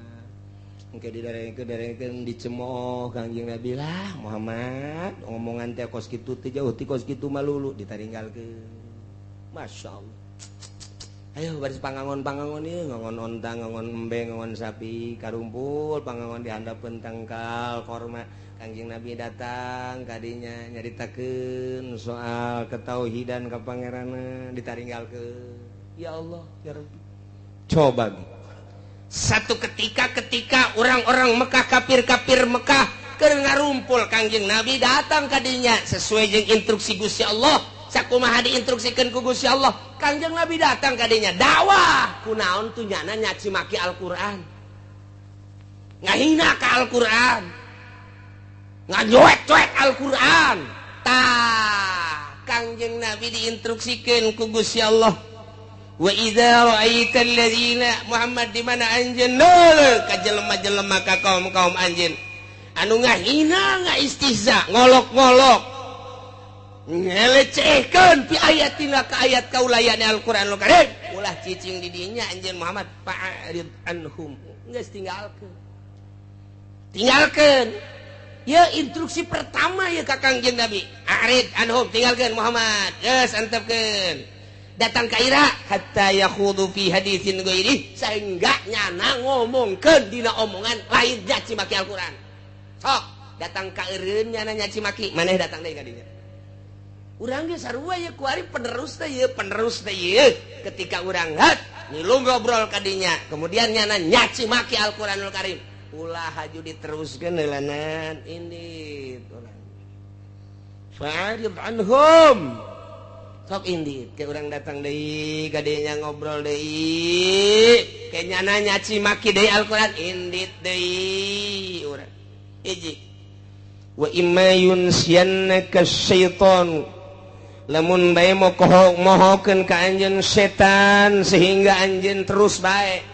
Engke didarengkeun dicemooh Kangjeng Nabi lah Muhammad ngomongan teh kos kitu teh jauh ti kos kitu malulu ditaringgalkeun. Masya Allah. Ayo baris pangangon-pangangon ieu, ngangon onta, ngangon embe, ngangon sapi, karumpul pangangon di handapeun tangkal korma. Kangjeng Nabi datang kadinya nyaritakeun soal ketauhidan ka pangeranan ditaringgalkeun. Ya Allah, ya Rabbi. Coba satu ketika ketika orang-orang Mekah, kafir-kafir Mekah keur ngarumpul, Kangjeng Nabi datang kadinya sesuai jeung instruksi Gusti Allah. Sakumaha diinstruksikeun ku Gusti Allah, Kangjeng Nabi datang kadinya dakwah. Kunaon tuh nyana nyaci maki Al-Qur'an, ngahina ka Al-Qur'an, ngajoek-joek Al-Qur'an. Tah Kangjeng Nabi diinstruksikeun ku Gusti Allah, wa idza ra'aita alladzina Muhammad di mana anjeun ka jelema-jelema ka kaum-kaum anjeun anu ngahina, ngaistihza, ngolok-ngolok, ngelecehkeun fi ayatina ka ayat kaulayane Al-Qur'anul Karim, ulah cicing di dinya anjeun Muhammad, fa'rid anhum, geus tinggalkeun, tinggalkeun. Ya instruksi pertama ya ka Kangjeng Nabi, a'rid anhum, tinggalkeun Muhammad, geus antepkeun. Datang ka ira hatta yakhudu fi haditsin ghairi, sehingga nyana ngomongkeun dina omongan lain nyaci maki Al-Qur'an. Sok datang ka eureun nyana nyaci maki, maneh datang deui ka dinya. Urang ge sarua ye kuari penerus teh ye, penerus teh ye. Ketika urang hat nilu ngobrol ka dinya, kemudian nyana nyaci maki Al-Qur'anul Karim, ulah haju diteruskeun heulanan indit urang. Fa'rid anhum. Sok indit ke urang datang deui ka dinya ngobrol deui, ke nyana nyaci maki deui Al-Qur'an, indit deui urang. Hiji. Wa imma yunsiyannaka syaitan, lamun bae mohokeun ka anjeun setan sehingga anjeun terus bae,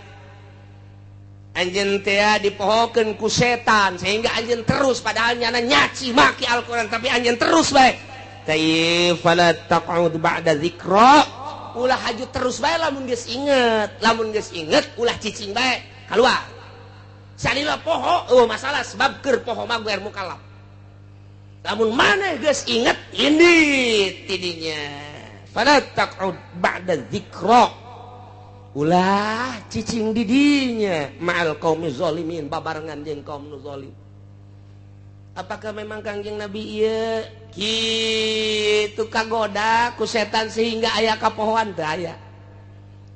anjeun teh dipohokeun ku setan sehingga anjeun terus, padahal nyana nyaci maki Al-Qur'an tapi anjeun terus bae. Tayyib fala taq'ud ba'da dzikra, ulah haju terus bae lamun geus inget, lamun geus inget ulah cicing bae kaluar. Salila poho eueuh masalah sebab keur poho mah geus mukallaf. Lamun maneh geus inget indit tidinya, fala taq'ud ba'da dzikra, ulah cicing didinya ma'al qaumi zalimin, babarengan jeung kaum nu zalim. Apakah memang Kangjeng Nabi ieu kitu kagoda ku setan sehingga aya kapohoan? Teu aya.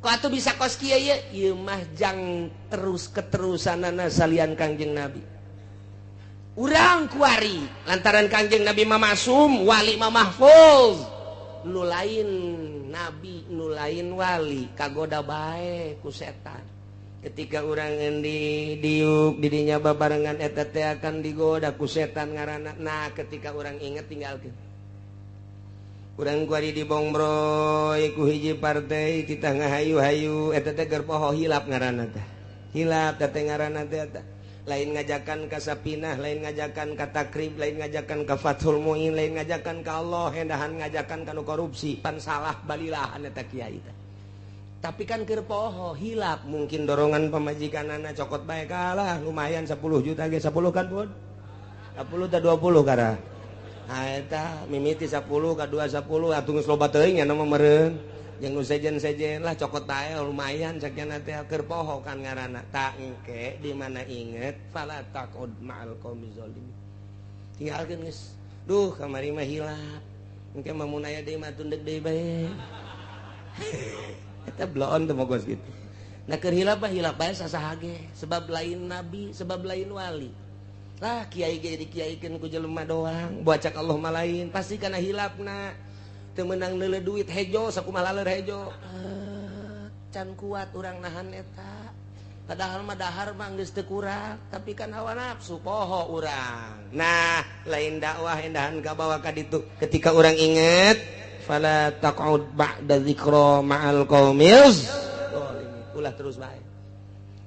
Kok atuh bisa kos kieu ieu? Ieu mah jang terus keterusanana salian Kangjeng Nabi. Urang kuari lantaran Kangjeng Nabi mah masum, wali mah mahfuz. Nu lain nabi, nu lain wali kagoda bae ku setan. Ketika urang endi diuk didinya babarengan eta teh akan digoda ku setan ngaranna. Nah, ketika urang inget tinggalkeun. Urang kuari dibongbroy ku hiji partai kita ngahayu-hayu eta teh keur poho hilap ngaranna teh. Hilap teh ngaranna teh eta. Lain ngajakan ka Sapinah, lain ngajakan ka Takrib, lain ngajakan ka Fathul Muin, lain ngajakan ka Allah, hendahan ngajakan ka nu korupsi, pan salah balilahan eta kiai teh. Tapi kan keur poho hilap, mungkin dorongan pamajikanana cokot bae kalah lumayan 10 juta ge, 10 kan pun 10 ta 20 kara. Ha eta mimiti 10 ka 2 10 atuh geus loba teuing nya mah meureun. Jeung nu sejen-sejen lah cokot bae lumayan cek nya teh keur poho kan ngaranna. Tak engke di mana inget fala taqud ma'al qaumi zalimin. Tinggalkeun geus. Duh kamari mah hilap. Engke mah mun aya deui mah tundek deui bae. Eta bloon teu mogos gitu. Nah keur hilap mah hilap bae sasaha ge, sebab lain nabi, sebab lain wali. Lah kiai ge dikiaikeun ku jelema doang, buat cak Allah mah lain, pasti kana hilapna. Teu meunang neuleuh duit hejo sakumaha laleur hejo. Can kuat urang nahan eta. Padahal mah dahar mah geus teu kurang, tapi kan hawa nafsu poho urang. Nah, lain dakwah endahan kabawa ka ditu. Ketika urang inget, fala taq'ud ba'da dzikra ma'al qaumil ulah terus bae.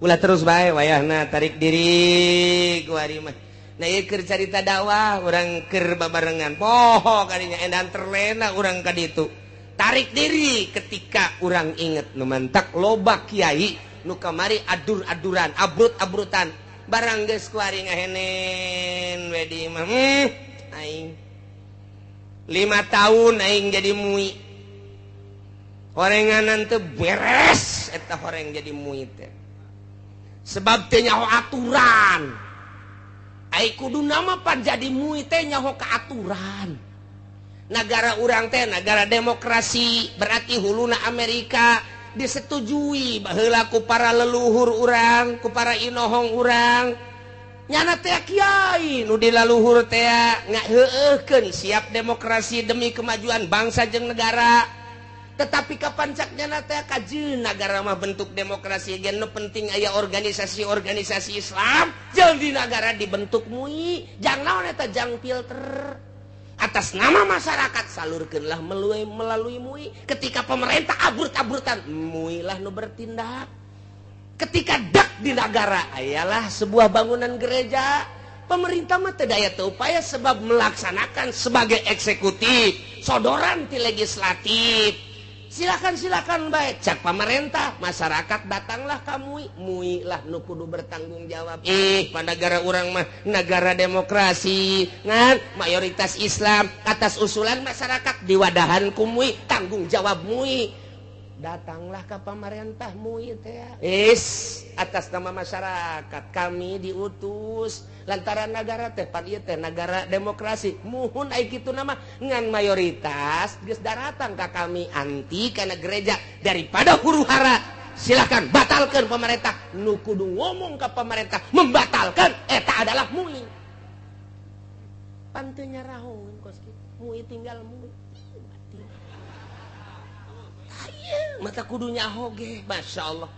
Ulah terus bae wayahna tarik diri ku ari mah. Nah, ieu keur carita dakwah, urang keur babarengan poho kadinya endahan terlena urang ka ditu. Tarik diri ketika urang inget nu mantak loba kiai nu kamari adur-aduran, abrut-abrutan, barang geus ku ari ngahenen we di imah. Aing 5 tahun aing jadi MUI. Horenganan teu beres eta horeng jadi MUI teh. Sebab teu nyaho aturan. Ai kudu nama pan jadi MUI teh nyaho ka aturan. Nagara urang teh nagara demokrasi, berarti huluna Amerika disetujui baheula ku para leluhur urang, ku para inohong urang. Nyana teh kiai nu di leluhur teh ngaheueuhkeun siap demokrasi demi kemajuan bangsa jeung negara. Tetapi kapan cak nyana teh kajeun nagara mah bentuk demokrasi ge nu penting aya organisasi-organisasi Islam jeung di nagara dibentuk MUI. Jang naon eta jang filter. Atas nama masyarakat salurkeunlah melalui MUI. Ketika pemerintah abrut-abrutan, MUI lah nu bertindak. Ketika dak di negara ayalah sebuah bangunan gereja, pemerintah mah teu daya teu upaya sebab melaksanakan sebagai eksekutif, sodoran ti legislatif. Silakan baik cak pemerintah, masyarakat datanglah ka MUI, MUI lah nu kudu bertanggung jawab. Pada negara urang mah negara demokrasi, ngan mayoritas Islam, atas usulan masyarakat diwadahan ku MUI, tanggung jawab MUI. Datanglah ke pemerintah MUI teh. Is atas nama masyarakat kami diutus lantaran negara teh pan ieu teh negara demokrasi. Muhun ai kitu nama ngan mayoritas geus daratang ka kami anti kana gereja daripada huru hara. Silakan batalkan pemerintah. Nu kudu ngomong ka pemerintah membatalkan eta adalah MUI. Pan teu nyarahoeun kos kitu. MUI tinggal MUI. Mata kudunya hoge, masya Allah.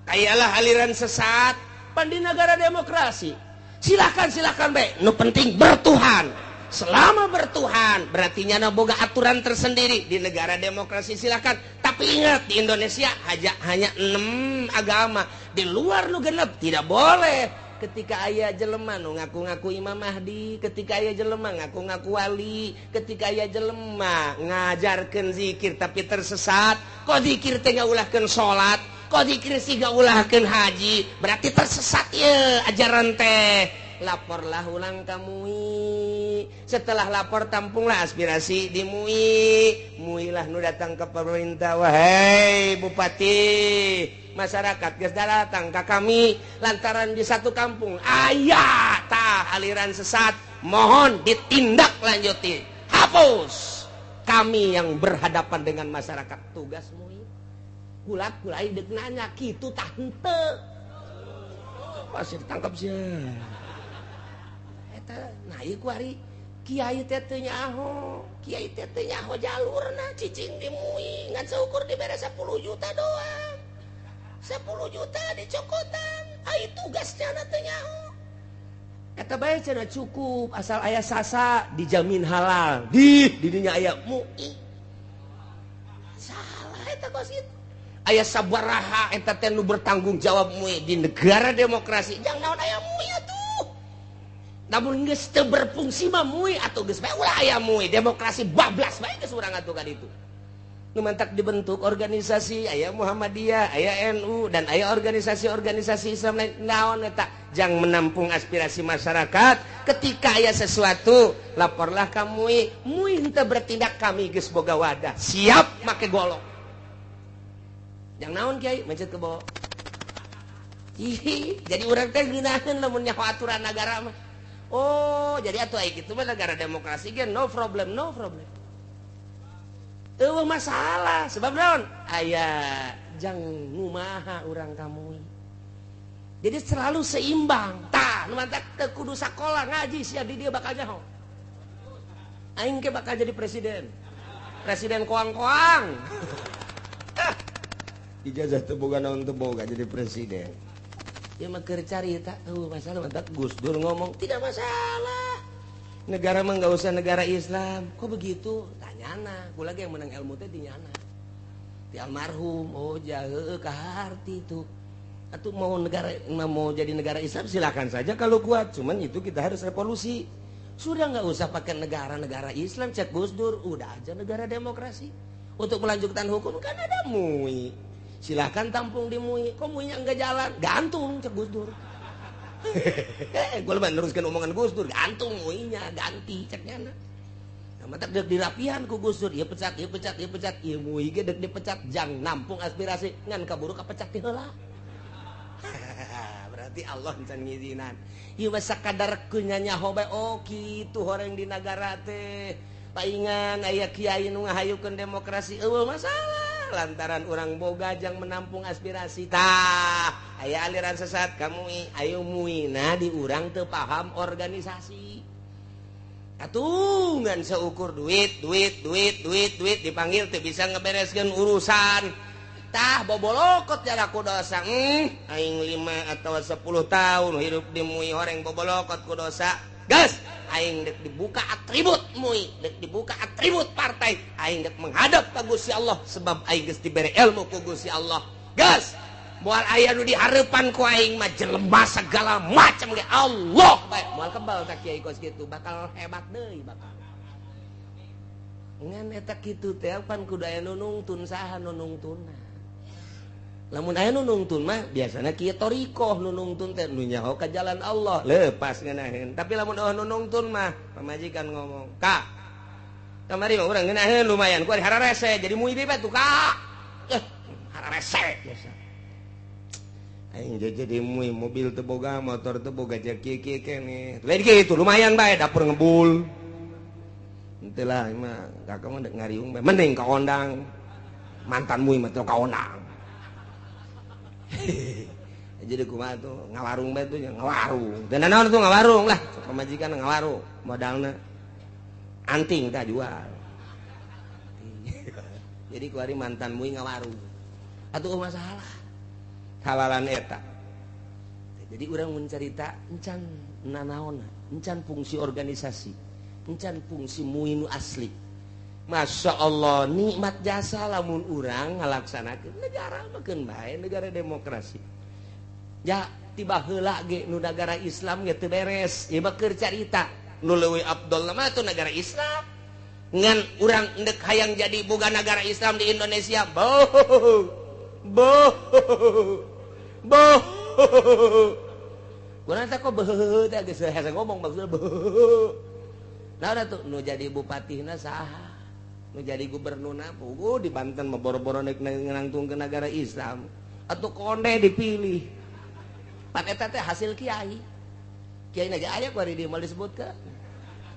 Kayalah aliran sesat, pan di negara demokrasi. Silakan bae. Nu penting bertuhan. Selama bertuhan, berarti nyana boga aturan tersendiri di negara demokrasi silakan. Tapi ingat di Indonesia hanya 6 agama. Di luar nu genep tidak boleh. Ketika aya jelema nu ngaku-ngaku Imam Mahdi, ketika aya jelema ngaku-ngaku wali, ketika aya jelema ngajarkeun zikir tapi tersesat, kok zikir teh ngaulahkeun salat, kok zikir sih ngaulahkeun haji, berarti tersesat ye ajaran teh. Laporlah ulang ka MUI. Setelah lapor tampunglah aspirasi di MUI. MUI lah nu datang ke pemerintah, wahai bupati, masyarakat geus datang ka kami lantaran di satu kampung aya tah aliran sesat, mohon ditindak lanjuti, hapus. Kami yang berhadapan dengan masyarakat, tugas MUI. Kulak-kulai deuk nanya kitu tah henteu. Pasti ditangkap sia. Eta nah ieu ku ari kiai teh teu nyaho, kiai teh teu nyaho jalurna cicing di MUI ngan saukur dibere 10 juta doang. 10 juta dicokotan, ai tugasnya na teu nyaho. Eta bae cenah cukup asal aya sasa dijamin halal. Di dinya aya MUI. Salah eta kos kitu. Aya sabaraha eta teh nu bertanggung jawab MUI di negara demokrasi. Jang naon aya MUI atuh. Namun geus teu berfungsi mah MUI atuh geus bae ulah aya MUI, demokrasi bablas bae geus urang atuh ka ditu. Nu mantak dibentuk organisasi aya Muhammadiyah, aya NU dan aya organisasi-organisasi Islam lain. Naon eta jang menampung aspirasi masyarakat. Ketika aya sesuatu laporlah ka MUI, MUI henteu bertindak, kami geus boga wadah, siap make golok. Jang naon kiai mencet ke bawah. Ih, jadi urang teh ngeunaheun lamun nyaho aturan nagara mah. Oh, jadi atuh ai kitu mah negara demokrasi ge no problem, no problem. Eueuh masalah sebab naon? Aya jang ngumaha urang ka MUI. Jadi selalu seimbang. Tah, nu mantak teu kudu sakola ngaji sia di dieu bakal nyaho. Aing ke bakal jadi presiden. Presiden koang-koang. Ijazah teu boga naon teu boga jadi presiden. Ieu mah keur carita, masalah mantap Gus Dur ngomong tidak masalah. Negara mah nggak usah negara Islam. Kok begitu? Tanyana, gua lagi yang menang ilmu teh di nyana. Di almarhum, oh jahe kaharti itu. Atau mau negara mau jadi negara Islam silakan saja kalau kuat. Cuman itu kita harus revolusi. Sudah nggak usah pakai negara-negara Islam, cek Gus Dur, udah aja negara demokrasi. Untuk melanjutkan hukum kan ada MUI. Silahkan tampung di MUI. Kok MUI-nya enggak jalan? Gantung cek Gus Dur. Gue lebih neruskan omongan Gus Dur, gantung MUI-nya, ganti ceknya. Nah, mantap dek dirapihan ku Gus Dur, ieu pecat, ieu pecat, ieu pecat, ieu MUI ge dek dipecat, jang nampung aspirasi ngan kaburu kapecat ti heula. Berarti Allah can ngizinan. Ieu mah sakadar nyaho bae, oh kitu horeng di nagara teh. Paingan aya kiai nu ngahayukeun demokrasi, eueuh masalah. Lantaran orang boga jang menampung aspirasi tah aya aliran sesat ka MUI, ayo MUI nah di urang teu paham organisasi atuh ngan seukur duit duit duit duit duit dipanggil teu bisa ngebereskeun urusan tah bobolokot jara ku dosa. Aing 5 atau 10 tahun hidup di MUI horeng bobolokot ku dosa. Gas aing dek dibuka atribut MUI, dek dibuka atribut partai, aing dek menghadap ka Gusti Allah sebab aing geus dibere ilmu ku Gusti Allah. Gas moal aya nu dihareupan ku aing mah jelema segala macam ge Allah bae. Moal kebal ka kiai kos kitu, bakal hebat deui bakal. Ngan eta kitu teh pan kudu aya nu nungtun, saha nu nungtunna. Lamun aya nu nungtun mah biasana kieu thoriqoh nu nungtun teh nu nyaho ka jalan Allah lepas ngeunaheun. Tapi lamun eueuh nu nungtun mah pamajikan ngomong, "Kak, kamari mah urang ngeunaheun lumayan ku hararese jadi MUI deui bae tuh, Kak." Hararese biasa. Aing jadi MUI mobil teu boga, motor teu boga jeung kieu-kieu keneh. Lain kitu lumayan bae dapur ngebul. Henteu lah mah kakak mah dek ngariung bae mending ka ondang. Mantan MUI mah teu ka ondang. Jadi kumaha tuh ngawarung bae tuh ngawarung. Dan naon tuh ngawarung lah, pamajikan ngawarung, modalna anting tah jual. Jadi kuari mantan MUI ngawarung. Atuh masalah. Halalan eta. Jadi urang mun carita encan nanaonna, encan fungsi organisasi, encan fungsi MUI nu asli. Masya Allah nikmat jasa lamun urang ngalaksanakeun negara mah keun bae negara demokrasi. Ya tiba heula ge nu negara Islam ge teu beres. Ieu mah keur carita nu leuwih afdol mah tuh negara Islam. Ngan urang endek hayang jadi boga negara Islam di Indonesia. Boh. Boh. Boh. Urang teh kok beuh teh geus hese ngomong maksudna beuh. Nah udah tuh nu jadi bupatihna saha? Nu jadi gubernurna puguh di Banten mah boro-boro nek nangtung ke negara Islam atau konde dipilih. Pan eta teh hasil kiai. Kiai na ge aya ku ari dieu moal disebutkeun.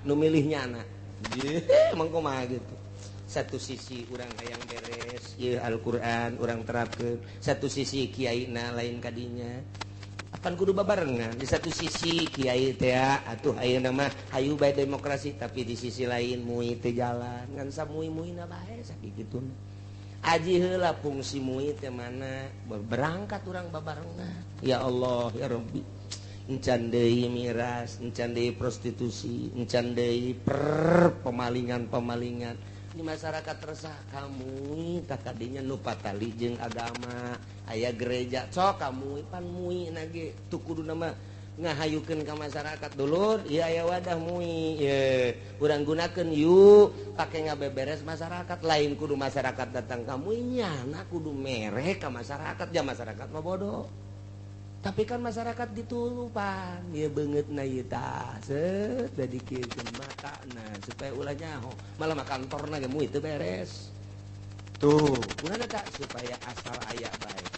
Nu milih nyana. Emang kumaha gitu. Satu sisi urang hayang beres ieu Al-Qur'an urang terapkeun, satu sisi kiaina lain kadinya. Apan kudu babarengan. Di satu sisi kiai teh atuh ayeuna mah hayu bae demokrasi, tapi di sisi lain MUI teh jalan ngan samui-muina bae sakituna. Aji heula fungsi MUI teh mana berangkat urang babarengan. Ya Allah ya Rabbi, encan deui miras, encan deui prostitusi, encan deui pemalingan-pemalingan di masyarakat resah kamu tak kadinya nu patali jeung agama aya gereja sok kamu pan MUI na ge tuh kudu nama ngahayukeun ka masyarakat dulur ieu aya wadah MUI ye urang gunakeun yuk pake ngabeberes masyarakat lain kudu masyarakat datang ka MUI nyana kudu mere ka masyarakat ja masyarakat mah bodoh. Tapi kan masyarakat ditulupan ya beungeutna ieu tah set da dikiekeun matana supaya ulah nyaho malah mah kantorna ge MUI teu beres. Tuh, kunaon eta supaya asal aya bae.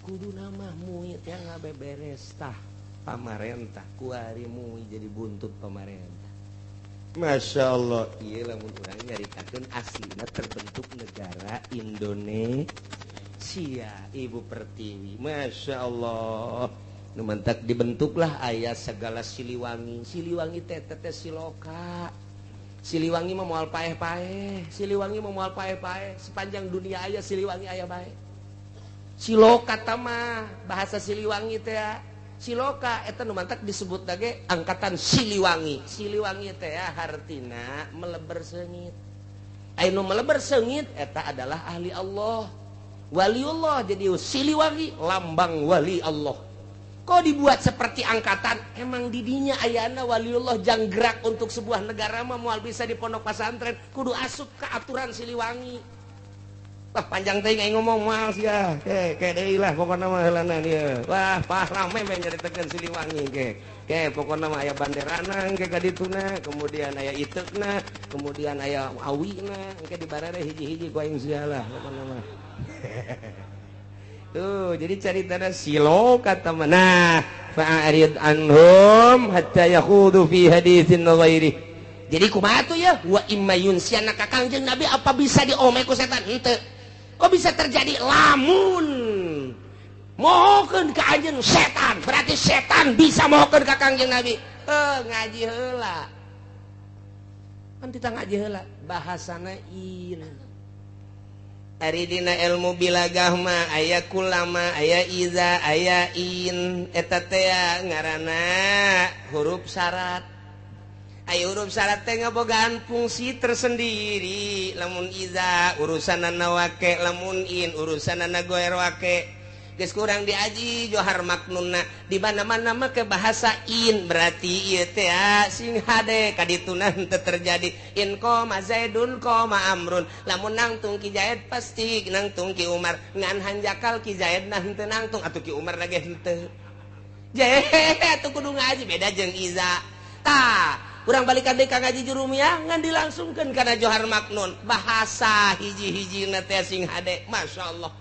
Kuduna mah MUI teh ngabeberes tah pamarentah kuari MUI jadi buntut pamarentah. Masya Allah, ieu lamun urang nyaritakeun aslina terbentuk negara Indonesia Ibu Pertiwi. Masya Allah, nu mantak dibentuklah aya segala Siliwangi. Siliwangi teh teh siloka. Siliwangi mah moal paeh-paeh, Siliwangi mah moal paeh-paeh, sepanjang dunia aya Siliwangi aya bae. Siloka mah bahasa Siliwangi teh ya. Siloka eta nu mantak disebut lagi angkatan Siliwangi. Siliwangi teh ya hartina meleber seungit. Aya nu meleber seungit eta adalah ahli Allah, waliullah. Jadi Siliwangi lambang wali Allah. Kok dibuat seperti angkatan? Emang didinya ayana waliullah janggerak untuk sebuah negara mah moal bisa di pondok pesantren, kudu asup ke aturan Siliwangi. Wah, panjang teh aing ngomong moal sia. Ke ke deui lah pokona mah heulana dieu. Wah, pah rame we nyaritakeun Siliwangi ke. Ke pokona mah aya banderana engke ka dituna, kemudian aya iteukna, kemudian aya awina, engke dibarare hiji-hiji ku aing sia lah pokona mah. Tuh, jadi caritana silo kata mana? Fa'arid anhum hatta yakhudu fi haditsin ghairi. Jadi kumaha tuh ya? Wa imma yunsiyanaka Kangjeng Nabi apa bisa diome ku setan? Henteu. Kok bisa terjadi lamun mohokeun ka anjeun setan? Berarti setan bisa mohokeun ka Kangjeng Nabi. Ngaji heula. Kan kita ngaji heula bahasana in. Ari dina ilmu bilagah mah aya kulama, aya iza, aya in. Eta teh ngaranna huruf syarat. Aya huruf syarat teh ngabogaan fungsi tersendiri. Lamun iza urusanana wake, lamun in urusanana goer wake. Geus kurang diaji Johar Maknunna di mana-mana make bahasa in, berarti ieu teh sing hade kadituna henteu terjadi. In qoma Zaidun qoma Amrun, lamun nangtung Ki Zaid pasti nangtung Ki Umar, ngan hanjakal Ki Zaid nah henteu nangtung atuh Ki Umar lagi henteu. Jehe atuh kudu ngaji beda jeung iza. Tah, urang balikan deui ka ngaji Jurumiyah ngan dilangsungkeun kana Johar Maknun. Bahasa hiji-hijina teh sing hade, masyaallah.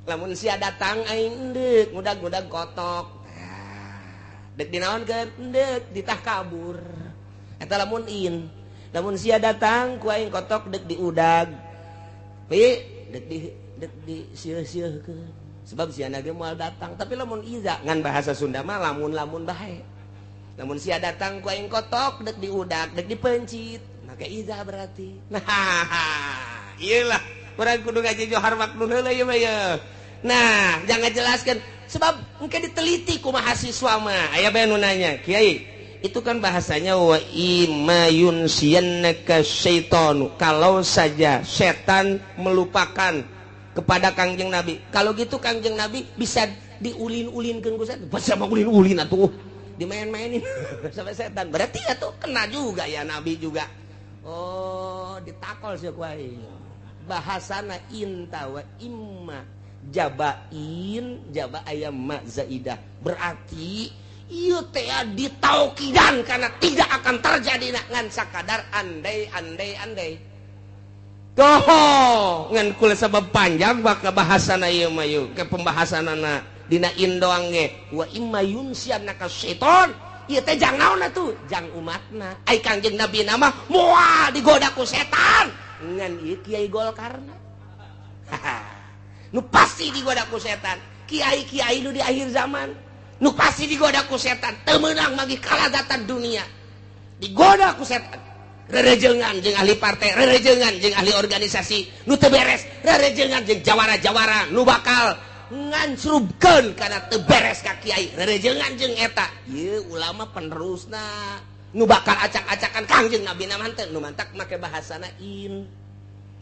Lamun sia datang aing endek ngudag-ngudag kotok. Dek dinaonkeun endek ditah kabur. Eta lamun in. Lamun sia datang ku aing kotok dek diudag. Pi dek di dek di sieuh-sieuhkeun. Sebab sia ge moal datang. Tapi lamun iza ngan bahasa Sunda mah lamun-lamun bae. Lamun sia datang ku aing kotok dek diudag, dek dipencit. Maka iza berarti. Nah, iyalah urang kudu ngaji Johar Maknun heula ieu mah ye. Nah, jangan jelaskan sebab mungkin diteliti ku mahasiswa mah. Aya bae nu nanya, "Kiai, itu kan bahasanya wa imma yunsiyannaka syaitanu." Kalau saja setan melupakan kepada Kangjeng Nabi. Kalau gitu Kangjeng Nabi bisa diulin-ulinkeun ku setan. Bisa mah ulin-ulin atuh. Dimain-mainin sampai setan. Berarti atuh kena juga ya Nabi juga. Oh, ditakol sih ku aing. Bahasana inta wa imma jabain jaba ayam ma zaidah, berarti ieu teh ditaukidan karena tidak akan terjadi ngan sakadar andai andai andai. Goho ngan kula sabab panjang baka bahasana ieu mah ieu ke pembahasanana dina in doang ge wa imma yunsiyanaka syaiton ieu teh jang naon atuh jang umatna. Ai Kangjeng Nabi nama moal digoda ku setan ngan ieu kiai Golkarna. Nu pasti digoda ku setan. Kiai-kiai nu di akhir zaman nu pasti digoda ku setan, teu meunang magi kalazatan dunia. Digoda ku setan. Rerejengan jeung ahli partai, rerejengan jeung ahli organisasi nu teu beres, rerejengan jeung jawara-jawara nu bakal ngancrubkeun kana teu beres ka kiai, rerejengan jeung eta. Ieu ulama penerusna nu bakal acak-acakan Kangjeng Nabi na mah nu mantak make bahasana in.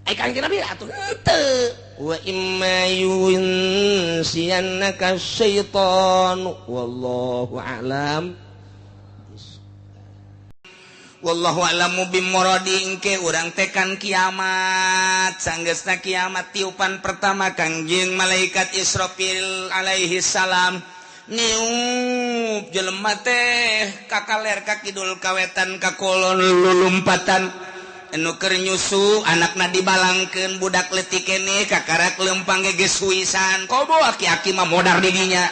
Ai Kangjeng Nabi atuh henteu. Wa imma yunsiyannaka syaitanu wallahu a'lam. Wallahu a'lamu bimuradi. Engke urang tekan kiamat, sanggeusna kiamat tiupan pertama Kangjeng malaikat Israfil alaihi salam niup jelema teh kakaler ka kidul kawetan ka kolon lulumpatan. Nu keur nyusu anakna dibalangkeun budak leutik keneh kakarak lempang ge geus huisan kobo aki-aki mah modar di dinya.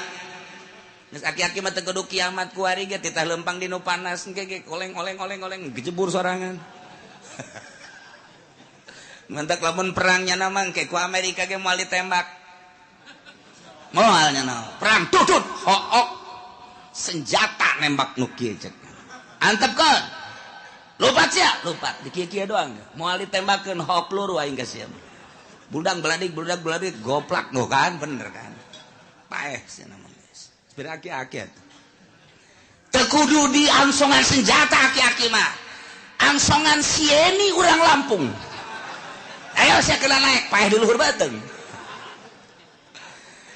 Geus aki-aki mah teu kudu kiamat kuari ge titah lempang di nu panas engke ge oleng-oleng oleng-oleng gejebur sorangan. Mantak lamun perangnya na mah engke ku Amerika ge moal ditembak. Moal nya na. Perang tutut hook senjata nembak nu kieu cek. Antepkeun. Lupat sia, lupat di kieu-kieu doang. Moal ditembakeun hok peluru aing ka sia. Buldang beladik goplak noh kan bener kan. Paeh sia nama geus. Sepira aki-aki atuh. Teu kudu di angsongan senjata aki-aki mah. Angsongan sieni urang Lampung. Ayo sia kena naik paeh di luhur beuteung.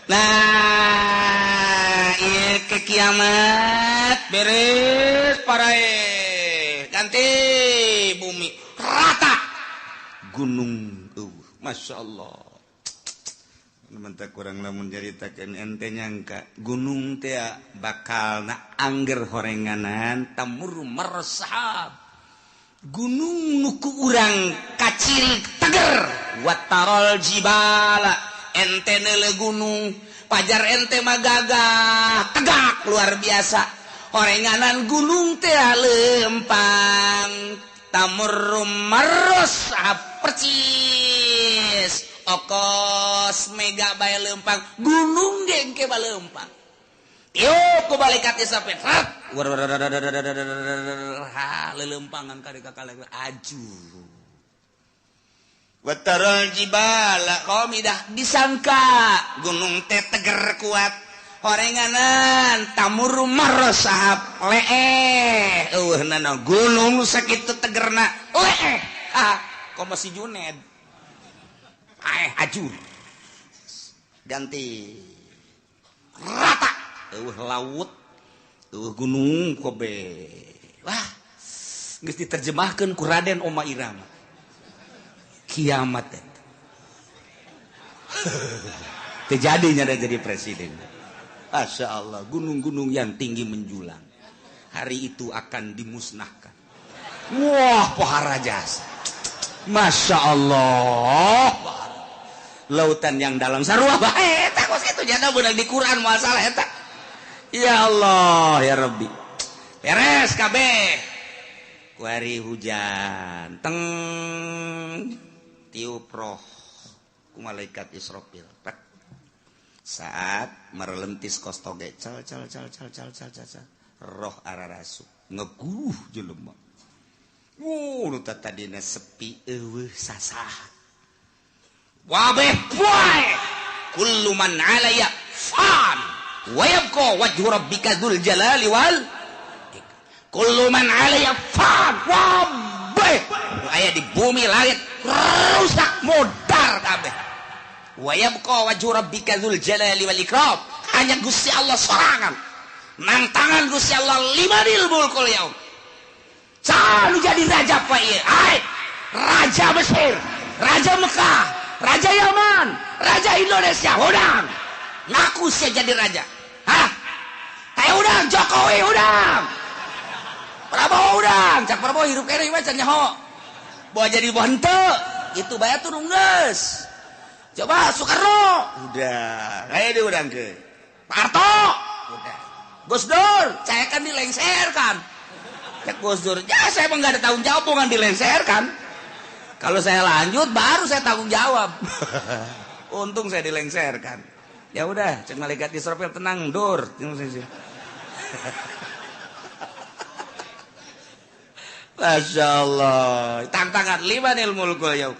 Nah, ieu ke kiamat beres parae. Ganti bumi rata. Gunung Masya Allah. Mentah kurang lamun nyaritakeun ente nyangka gunung teh bakal na angger horenganan tamur mersahab. Gunung nu ku urang kacirik teger watarol jibala ente neule gunung pajar ente mah gagah tegak luar biasa horenganan gunung teh lempang tamur mersahab percis okos mega bae lempang gunung ge engke balempang tiup ku malaikat sampai rat ha lelempangan ka kakak aju watarul jibala qamidah disangka gunung teh teger kuat horenganan tamur marosahab leeh eueuh nana gunung sakitu tegerna leeh ah komo si Juned ajur ganti rata eueuh laut eueuh gunung kobe wah geus diterjemahkeun ku Raden Oma Irama kiamat eta teu jadi nya jadi presiden. Masya Allah, gunung-gunung yang tinggi menjulang hari itu akan dimusnahkan. Wah pohara jasa. Masya Allah, lautan yang dalam sarua bae eta kos kitu jana beunang di Quran masalah eta. Ya Allah ya Rabbi. Beres kabeh. Kuari hujan teng tiup roh ku malaikat Israfil. Saat merelentis kos toge cal cal cal cal cal cal cal roh ararasu ngeguh jelema. Nu tadina sepi eueuh sasah. Wabeh poe kullu man 'alaya fan wa yabqa wajhu rabbika dzul jalali wal kullu man 'alaya fan. Wabeh nu aya di bumi langit rusak modar kabeh. Wa yabqa wajhu rabbika dzul jalali wal ikram. Hanya Gusti Allah sorangan. Nang tangan Gusti Allah limanil mulkul yaum. Selalu jadi raja pak ieu. Hai, raja Mesir, raja Mekah, raja Yaman, raja Indonesia. Udang, ngaku saya jadi raja. Hah? Kayak udang, Jokowi udang, Prabowo udang. Cak Prabowo hirup kene mah can nyaho. Bawa jadi henteu, itu bae turun geus. Coba Soekarno, udah, kayak di udang ke. Pak Harto, udah. Gus Dur, saya kan dilengserkan. Cek Gus Dur, ya saya emang gak ada tanggung jawab, bukan dilengserkan. Kalau saya lanjut, baru saya tanggung jawab. Untung saya dilengserkan. Ya udah, cek malaikat Israfil tenang, Dur. Masya Allah, tantangan limanil mulkul yaum.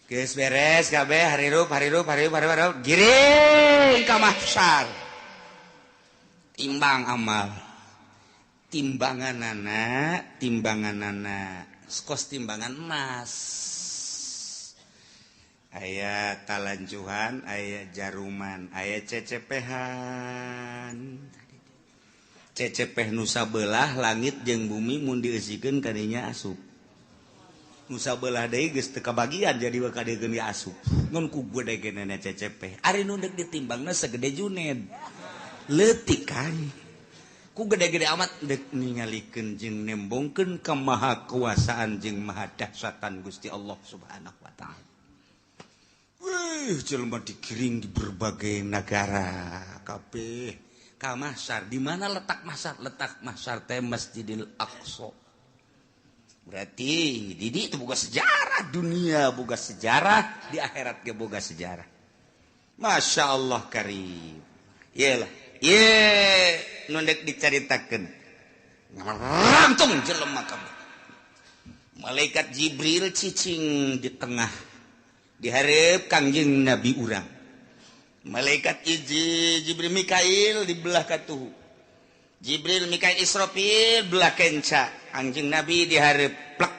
Geus beres kabeh harirup harirup harirup harirup giring ka mahsyar. Timbang amal. Timbanganana, timbanganana, kos timbangan emas. Aya talanjuhan, aya jaruman, aya cecepehan. Cecepeh nu sabelah langit jeung bumi mun dieusikeun kadinya asup. Nusa belah deui geus teu kabagian jadi bakal dieun asup. Ngan ku gede-gedena cecepeh. Ari nu deuk ditimbangna segede Juned. Leutik kan. Ku gede-gede amat deuk ningalikeun jeung nembongkeun kemahakuasaan jeung mahadahsyatan Gusti Allah Subhanahu wa taala. Wih, jelema digiring di berbagai negara kabeh ka mahsyar. Di mana letak mahsyar? Letak mahsyar teh Masjidil Aqsa. Berarti Didi itu boga sejarah dunia, boga sejarah di akhirat ge boga sejarah. Masya Allah karim. Iyalah, ye nu deuk dicaritakeun. Ngarangtung jelema kabeh. Malaikat Jibril cicing di tengah Dihareup Kangjeng Nabi urang. Malaikat hiji Jibril Mikail di belah katuhu. Jibril Mikail Israfil belah kenca. Kangjeng Nabi dihareup plek.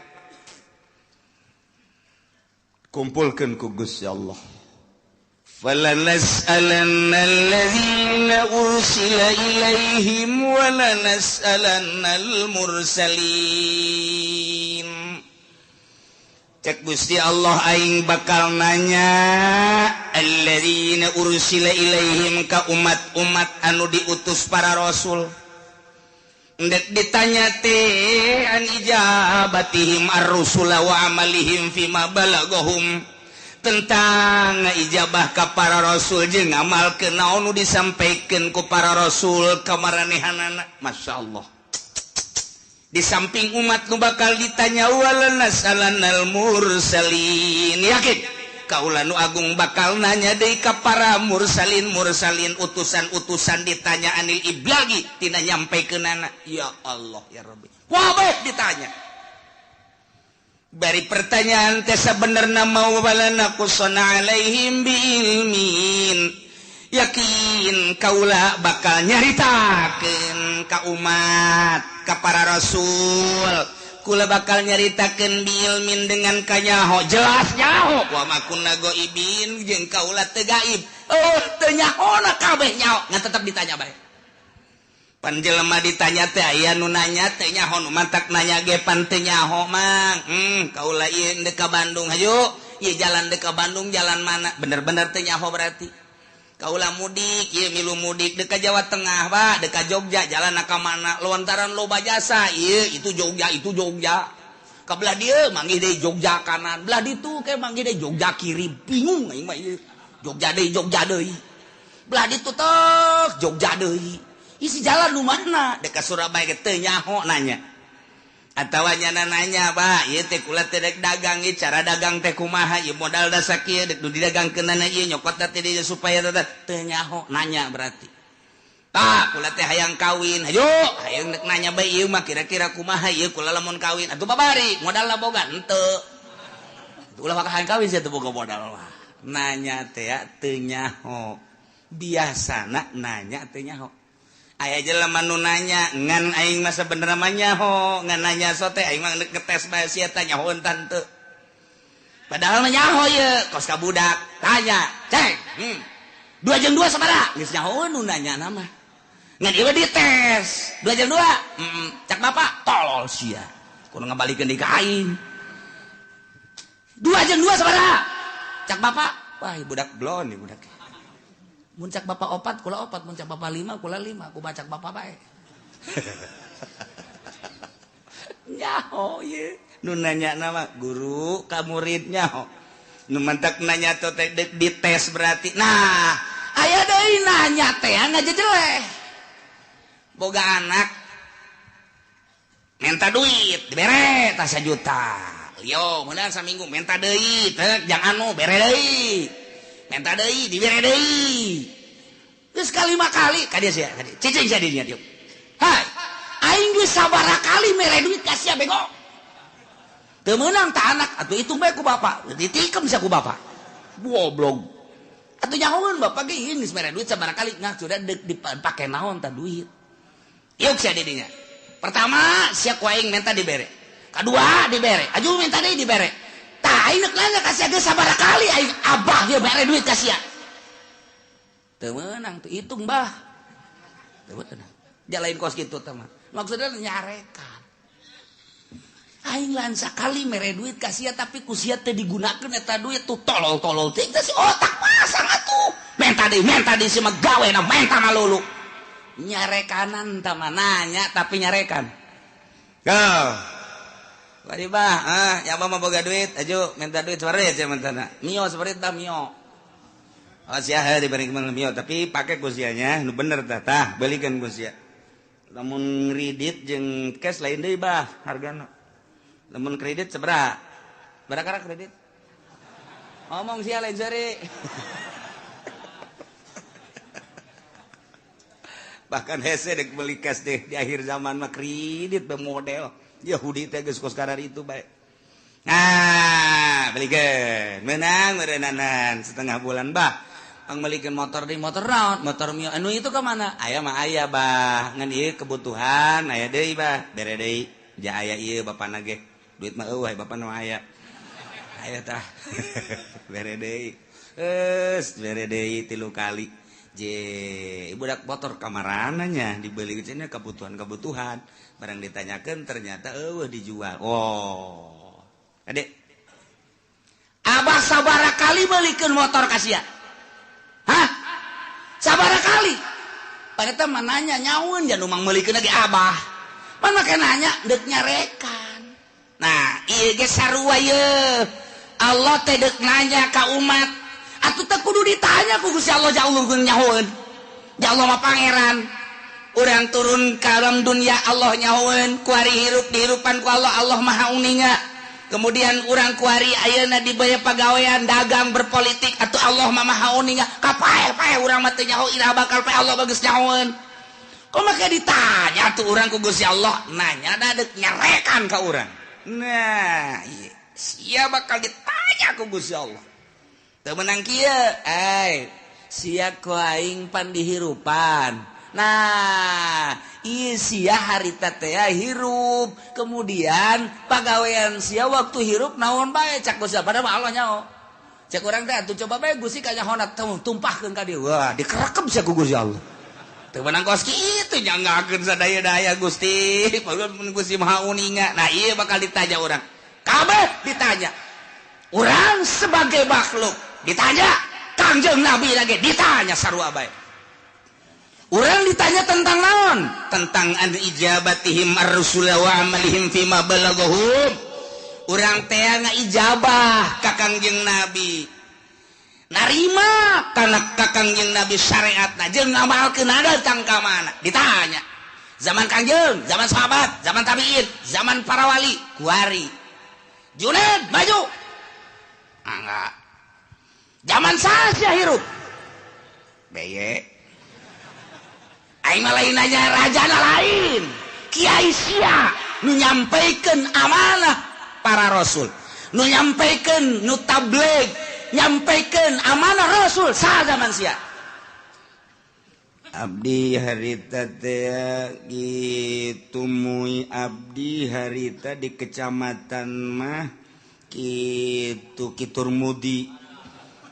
Kumpulkeun ku Gusti Allah. فَلَنَسْأَلَنَّ الَّذِينَ أُرْسِلَ إِلَيْهِمْ وَلَنَسْأَلَنَّ الْمُرْسَلِينَ. Cek Gusti Allah aing bakal nanya alladzina ursila ilaihim ka umat-umat anu diutus para rasul. Ndek ditanya teh an ijabatihim ar-rusula wa amalihim fima balagahum, tentang ijabah ka para rasul jeung ngamalkeun naon nu disampaikeun ku para rasul ka maranehanana. Masya Allah. Di samping umat nu bakal ditanya walanasalannal mursalin, yakin kaula nu agung bakal nanya deui ka para mursalin mursalin, utusan-utusan ditanya anil iblagi tina nyampaikeunana. Ya Allah ya Rabbi, wabeh ditanya. Bari pertanyaan teh sabenerna mau walana qusana alaihim biilmin, yakin kaula bakal nyaritakeun ka umat ka para rasul, kula bakal nyaritakeun biilmin dengan kanyaho, jelas nyaho wa ma kunna ghaibin jeung kaula teu gaib, oh teu nyahona kabeh nyaho, ngan tetep ditanya bae. Pan jelema ditanya teh aya nu nanya teh nyaho, nu mantak nanya ge pan teu nyaho mang. Kaula ieu deuk ka Bandung, hayu ieu jalan deuk ka Bandung jalan mana, bener-bener teu nyaho berarti. Kaula mudik ieu milu mudik deuk ka Jawa Tengah Pak, deuk ka Jogja jalan ka mana, lontaran loba jasa ieu itu Jogja itu Jogja. Ka belah dieu manggih deui Jogja kanan, belah ditu ke manggih deui Jogja kiri, bingung aing mah ieu. Jogja deui Jogja deui. Belah ditu tek Jogja deui. Isi jalan nu mana? Dek ka Surabaya ge teu nyaho nanya. Atawa nyana nanya, Pak, ieu teh kula teh rek dagang ieu cara dagang teh kumaha, ieu modal da sakieu dek nu didagangkeunana ieu nyokotna teh dieu supaya teh nyaho nanya berarti. Pak, kula teh hayang kawin, hayu, hayang dek nanya bae ieu mah kira-kira kumaha ieu kula lamun kawin. Atuh babari, modalna boga henteu. Ulah mah hayang kawin sia teu boga modal mah. Nanya teh teu nyaho. Biasana nanya teu nyaho. Aya jelema nu nanya ngan aing mah sabenerna mah nyaho, ngan nanya sote aing mah ngetes bae sia teh nyaho tante. Padahal mah nyaho ieu, kos ka budak tanya, "Ceng, 2 jeung 2 sabaraha?" Geus nyaho nu nanya na mah. Ngan ieu dites, 2 jeung 2. Cak bapak, tolol sia. Kudu ngabalikeun deui ka aing. 2 jeung 2 sabaraha? Cak bapak, wah budak blon ieu budak. Mun cak bapak 4, kula 4, mun cak bapak 5, kula 5, ku bacak bapak bae. Nyaho ieu. Nu nanya nama guru ka murid nyaho. Nu mantak nanya teh dites berarti. Nah, aya deui nanya teh ngajejeleh. Boga anak minta duit, dibere tah 1 juta. Yo, meunang saminggu minta deui, teh jang anu bere deui. Minta deui, dibere deui. Geus kalima kali ka dieu sia, ka dieu. Cicing sia di dinya dieu. Hai, aing geus sabaraha kali mere duit ka sia bego. Teu meunang ta anak, atuh hitung bae ku bapak. Ditikem sia ku bapak. Goblok. Atuh nyahoeun bapak ge ieu geus mere duit sabaraha kali, nah sudah deuk dipake naon tah duit. Yuk sia di dinya. Pertama sia ku aing minta dibere. Kadua dibere, aju minta deui dibere. Tah aing nanya ka sia geus sabaraha kali aing abah dia mere duit ka sia. Teu meunang teu hitung bah. Teu meunang. Jalain kos kitu teh mah. Maksudna nyarekan. Aing lain sakali mere duit ka sia tapi ku sia teh digunakeun eta duit tuh tolol-tolol teh si otak pasang atuh. Menta deui si mah gawena menta malulu. Nyarekanan tah mah nanya tapi nyarekan. Go. Bari bah, ya mah boga duit, aju minta duit separit sia mentana. Mio separit tah mio. Oh sia heuh diberi mio, tapi pake ku sianya nu bener tah, tah belikeun ku sia. Lamun kredit jeung cash lain deui bah hargana. Lamun kredit sabaraha? Barakara kredit? Ngomong sia lain seri. Bahkan hese dek beli cash deh di akhir zaman mah kredit be model. Yahudi teh geus kos karar itu bae. Nah, Nah, belikeun. Meunang meureunnanan setengah bulan bah. Pangmelikeun motor di motor naon? Motor Mio anu itu ka mana? Aya mah aya bah. Ngan ieu kebutuhan aya deui bah. Bere deui. Ja aya ieu bapana ge. Duit mah eueuh bapana mah aya. Aya tah. Bere deui. Geus bere deui 3 kali. Je budak motor kamarananya dibeli cenah kebutuhan-kebutuhan. Barang ditanyakeun ternyata eueuh dijual. Oh. Adek. Abah sabaraha kali meulikeun motor ka sia? Hah? Sabaraha kali? Ternyata mah nanya nyaun jangan umang meulikeun lagi abah. Pan make nanya deuk nyarekan. Nah, ieu ge sarua ye. Allah teh deuk nanya ka umat. Atuh teh kudu ditanya ku Gusti Allah jauh geun nyahoeun. Ya Allah mah pangeran. Urang turun ka alam dunia Allah nyahoeun, kuari hirup dihirupan ku Allah, Allah Maha Uninga. Kemudian urang kuari ayeuna dibaya pagawean dagang berpolitik atau Allah mah Maha Uninga. Kapae-pae urang mah teu nyaho iraha bakal pae Allah bagus nyahoeun. Kok make ditanya tuh urang ku Gusti Allah, nanya da deuk nyarekan ka urang. Nah, ieu sia bakal ditanya ku Gusti Allah. Teu meunang kieu, ai sia ku aing pan dihirupan. Nah, ieu sia harita teh hirup, kemudian pagawean sia waktu hirup naon bae cak Gusti padahal mah Allah nyaho. Cek urang teh atuh coba bae Gusti kanyahona tumpahkeun ka dieu. Wah, dikerekep sia ku Gusti Allah. Teu meunang kos kitu nyanggakeun sadaya-daya Gusti, padahal mun Gusti Maha Uninga. Nah, ieu bakal ditanya urang. Kabeh ditanya. Urang sebagai makhluk ditanya, Kangjeng Nabi lagi ditanya sarua bae. Urang ditanya tentang naon? Tentang an ijabatihim ar-rusula wa amalihim fima balaghahum. Urang teh ngaijabah ka Kangjeng Nabi. Narima kana ka Kangjeng Nabi syariatna jeung ngamalkeun datang ka mana? Ditanya. Zaman Kangjeng, zaman sahabat, zaman tabiin, zaman para wali, kuari. Junaid maju. Enggak. Zaman saha hirup? Beye. Aing mah lain nanya rajana lain. Kiai sia nu nyampaikan amanah para rasul, nu nyampaikan nu tabligh, nyampaikan amanah rasul saha zaman sia. Abdi harita teh kitu mui abdi harita di kecamatan mah kitu Kiturmudi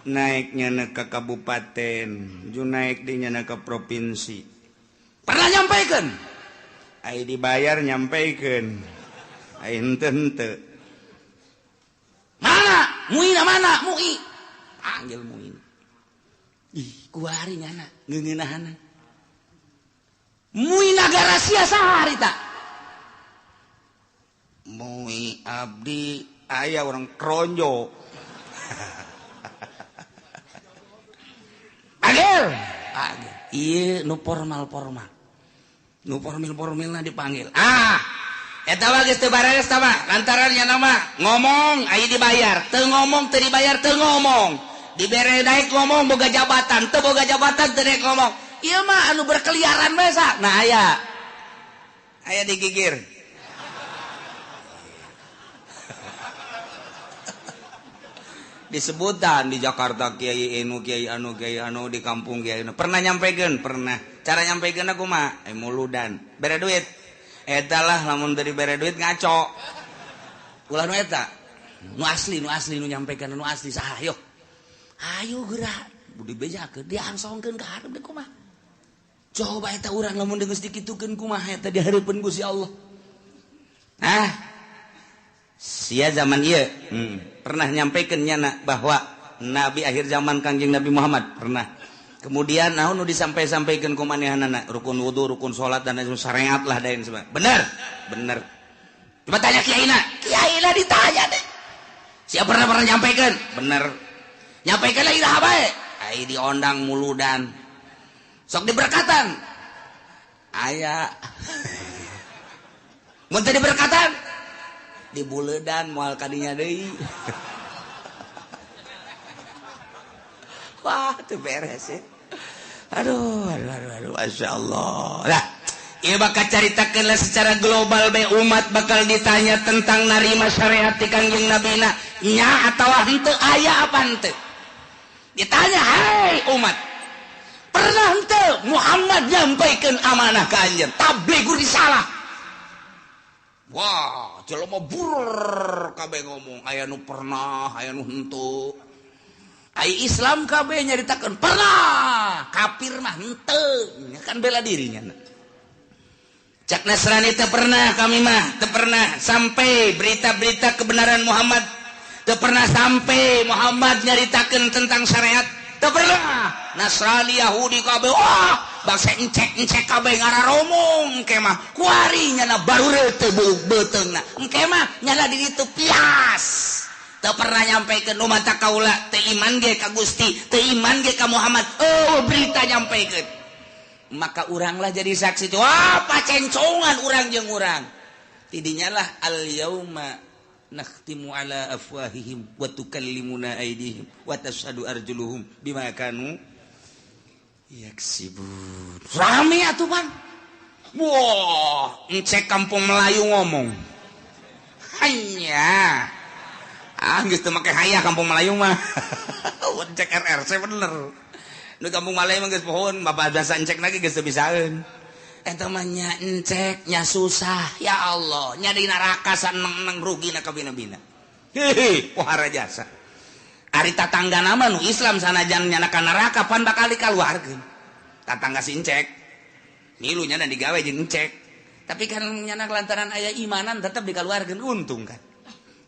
naiknya ke kabupaten, ju naik dinya ke provinsi. Pernah nyampaikan? Ai dibayar nyampaikan. Ai henteu henteu. Mana? Muina mana? Mui. Panggil Muina. Ih, kuari nyana ngeungeunahana. Mui nagara sia saha harita? Mui abdi aya orang Kronjo. Panggil. Panggil. Ieu nu formal-formal. Nu formil-formilna dipanggil. Ah, eta mah geus teu bareres tah mah, lantaran nya nama ngomong aya dibayar, teu ngomong teu dibayar teu ngomong. Dibere naik ngomong boga jabatan, teu boga jabatan teu naik ngomong. Ieu mah anu berkeliaran bae sa. Nah aya. Aya digigir. Disebutan di Jakarta kiai anu kiai anu kiai anu di kampung kiai anu. Pernah nyampekeun? Pernah. Cara nyampekeun aku mah muludan. Bere duit. Eta lah lamun teu dibere duit ngaco. Ulah nu eta. Nu asli nu nyampekeun nu asli saha yo. Ayo geura dibejakeun diangsongkeun ka hareup deui kumaha. Coba eta urang lamun geus dikitukeun kumaha eta di hareupeun Gusti Allah. Ah. Sia zaman ieu pernah nyampaikan nyana bahwa nabi akhir zaman Kangjeng Nabi Muhammad pernah. Kemudian naon nu disampai-sampaikeun ku manehanana rukun wudu, rukun salat dan lain syariat lah dan sebagainya. Bener? Bener. Coba tanya kiaina. Kiaina ditanya deh. Sia pernah nyampaikan? Bener. Nyampaikan lagi dah bae. Ai diondang muludan. Sok diberkatan. Aya. Mun teu diberkatan dibuledan moal kadinya deui. Wah, teu beres ya. Aduh, aduh, aduh, aduh, Masya Allah. Nah, ieu bakal caritakeun secara global bae umat bakal ditanya tentang narima syariat ti Kangjeng Nabina. Nya atawa henteu aya apa henteu? Ditanya, "Hai umat, pernah henteu Muhammad nyampaikan amanah ka anjeun? Tablighur risalah." Wah, jelema bur kabeh ngomong, aya nu pernah, aya nu henteu. Ai Islam kabeh nyaritakeun pernah, kafir mah henteu, kan bela dirinya. Cak Nasrani teu pernah, kami mah teu pernah sampai berita-berita kebenaran Muhammad, teu pernah sampai Muhammad nyaritakeun tentang syariat, teu pernah. Nasrani, Yahudi kabeh, wah, bangsa encek-encek kabeh ngararomong engke mah kuari nyana baru teu beuteungna, engke mah nyana di ditu pias. Teu pernah nyampaikan nu mata kaula teu iman ge ka Gusti, teu iman ge ka Muhammad. Oh, berita nyampaikan. Maka uranglah jadi saksi. Wah, pacencongan urang jeung urang. Tidinya lah al yauma nakhtimu ala afwahihim wa tukallimuna aydihim wa tashhadu arjuluhum bima kanu yaksibun. Rame atuh pan. Wah, encek kampung Melayu ngomong. Hanya ah geus teu make hayah kampung Melayu mah. Encek RRC bener. Nu kampung Melayu mah geus pohon, bapak biasa encek lagi geus teu bisaeun. Eta mah nya encek nya susah, ya Allah, nya di neraka saneng-neng rugi na kabina-bina. Hehe, pohara jasa. Ari tatangga nama nu Islam sanajan nyana ka neraka pan bakal dikaluarkeun. Tatangga si encek. Milu nyana digawe jeung encek. Tapi kan nyana lantaran aya imanan tetap dikaluarkeun, untung kan.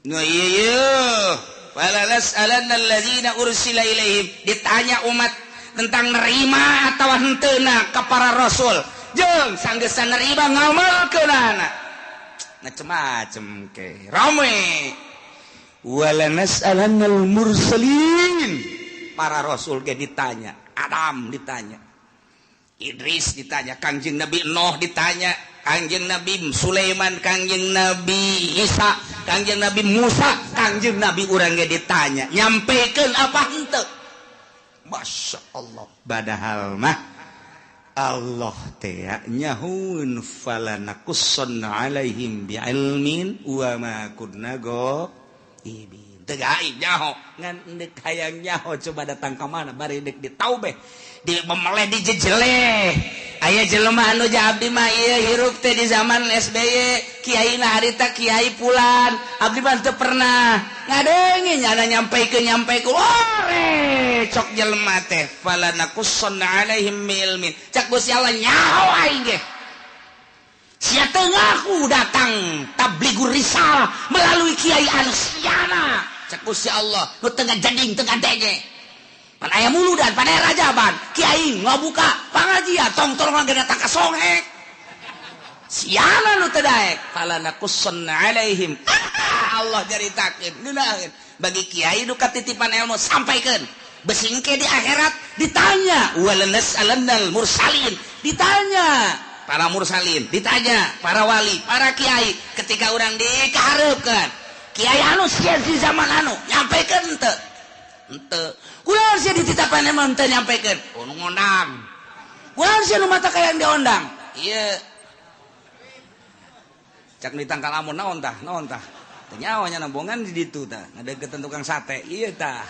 Nu ieu ieu wala nas'alanna alladzina ursila ilaihim, ditanya umat tentang nerima atau henteuna ka para rasul, jeung sanggeusna nerima ngamalkeunana macem-macem ke rame. Wala nas'alannal mursalin, para rasul ge ditanya, Adam ditanya, Idris ditanya, Kangjeng Nabi Nuh ditanya, Kangjeng Nabi Sulaiman, Kangjeng Nabi Isa, Kangjeng Nabi Musa, Kangjeng Nabi urang ge ditanya, nyampekeun apa henteu? Masya Allah, padahal mah Allah teh nyahun falanakussanna alaihim bi'ilmin wa ma kunna ghaibin. Teu gaib nyaho, ngan deuk hayang nyaho coba datang ka mana bari deuk ditaubeh, di memeleh dijejeleh. Aya jelema anu abdi mah ieu hirup teh di zaman SBY, kiai na harita kiai pulan, abdi mah teu pernah ngadenge nyana nyampaikeun nyampaikeun. Ore cok jelema teh falanakussanna alaihim ilmin. Cak Gusti Allah nyaho aing ge. Sia teu ngaku datang tablighur risalah melalui kiai anu siana. Cak Gusti Allah nu teu ngajading teu ngadenge. Pan aya muludan, pan aya rajaban, kiai ngabuka pangajian tong tolong ge datang ka songhek. Siana nu teu daek falanakussanna alaihim. Allah nyaritakeun ngeunaheun bagi kiai nu katitipan ilmu sampaikeun. Besingke di akhirat ditanya walanas'alannal mursalin, ditanya para mursalin, ditanya para wali, para kiai ketika urang dikahareupeun. Kiai anu sia di zaman anu nyampaikeun henteu? Henteu. Kunaon sia dititapan emang henteu nyampaikeun? Oh, nu ngondang. Kunaon sia nu mata kayang diondang? Ieu. Cak ditangkal amun naon tah? Naon tah? Teu nyaho nya nambongan di ditu tah, ngadeukeutan tukang sate. Ieu tah.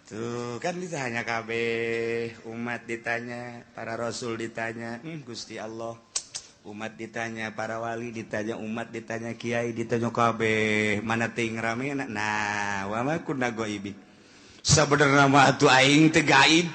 Tuh kan ditanya kabeh, umat ditanya, para rasul ditanya, Gusti Allah. Umat ditanya, para wali ditanya, umat ditanya, kiai ditanya kabeh, mana ting rame nah, wa ma kunna ghaibin. Sabenerna mah atuh aing teu gaib.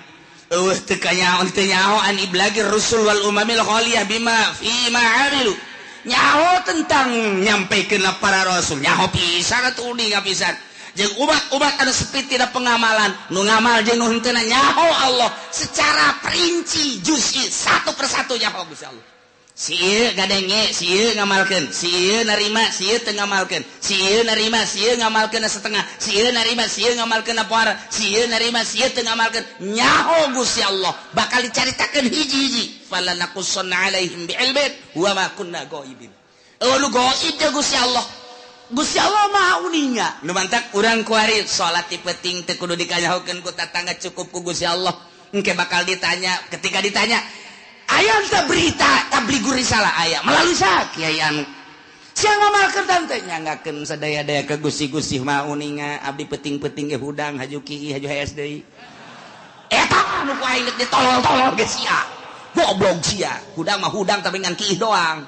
Eueuh teu kanyaho teu nyaho an iblagir rusul wal umamil khaliyah bima fi ma amilu. Nyaho tentang nyampaikeun para rasul, nyaho pisan atuh uninga pisan. Jeung umat-umat anu sepi tina pengamalan, nu ngamal jeung nu henteu nyaho Allah secara perinci juz'i satu persatu nyaho Gusti Allah. Si ieu ngadenge, si ieu ngamalkeun, si ieu narima, si ieu teu ngamalkeun, si ieu narima, si ieu ngamalkeun setengah, si ieu narima, si ieu ngamalkeun poara, si ieu narima, si ieu teu ngamalkeun. Nyaho Gusti Allah bakal dicaritakeun hiji-hiji. Falanakussanna alaihim bi'ilmin wa ma kunna ghaibin. Eueuh nu gaib teh Gusti Allah. Gusti Allah Maha uninga. Nu mantak urang kuari salat ti peuting teu kudu dikanyahokeun ku tatangga, cukup ku Gusti Allah. Engke bakal ditanya, ketika ditanya aya teu berita tablighur risalah aya melalui sa kiai anu. Sia ngamalkeun tante nyanggakeun sadaya-daya ke Gusti-Gusti mah uninga abdi peting-peting ge hudang haju kieu haju hees deui. Eta nu ku aing deuk ditolol-tolol ge sia. Goblok sia. Hudang mah hudang tapi ngan kiih doang.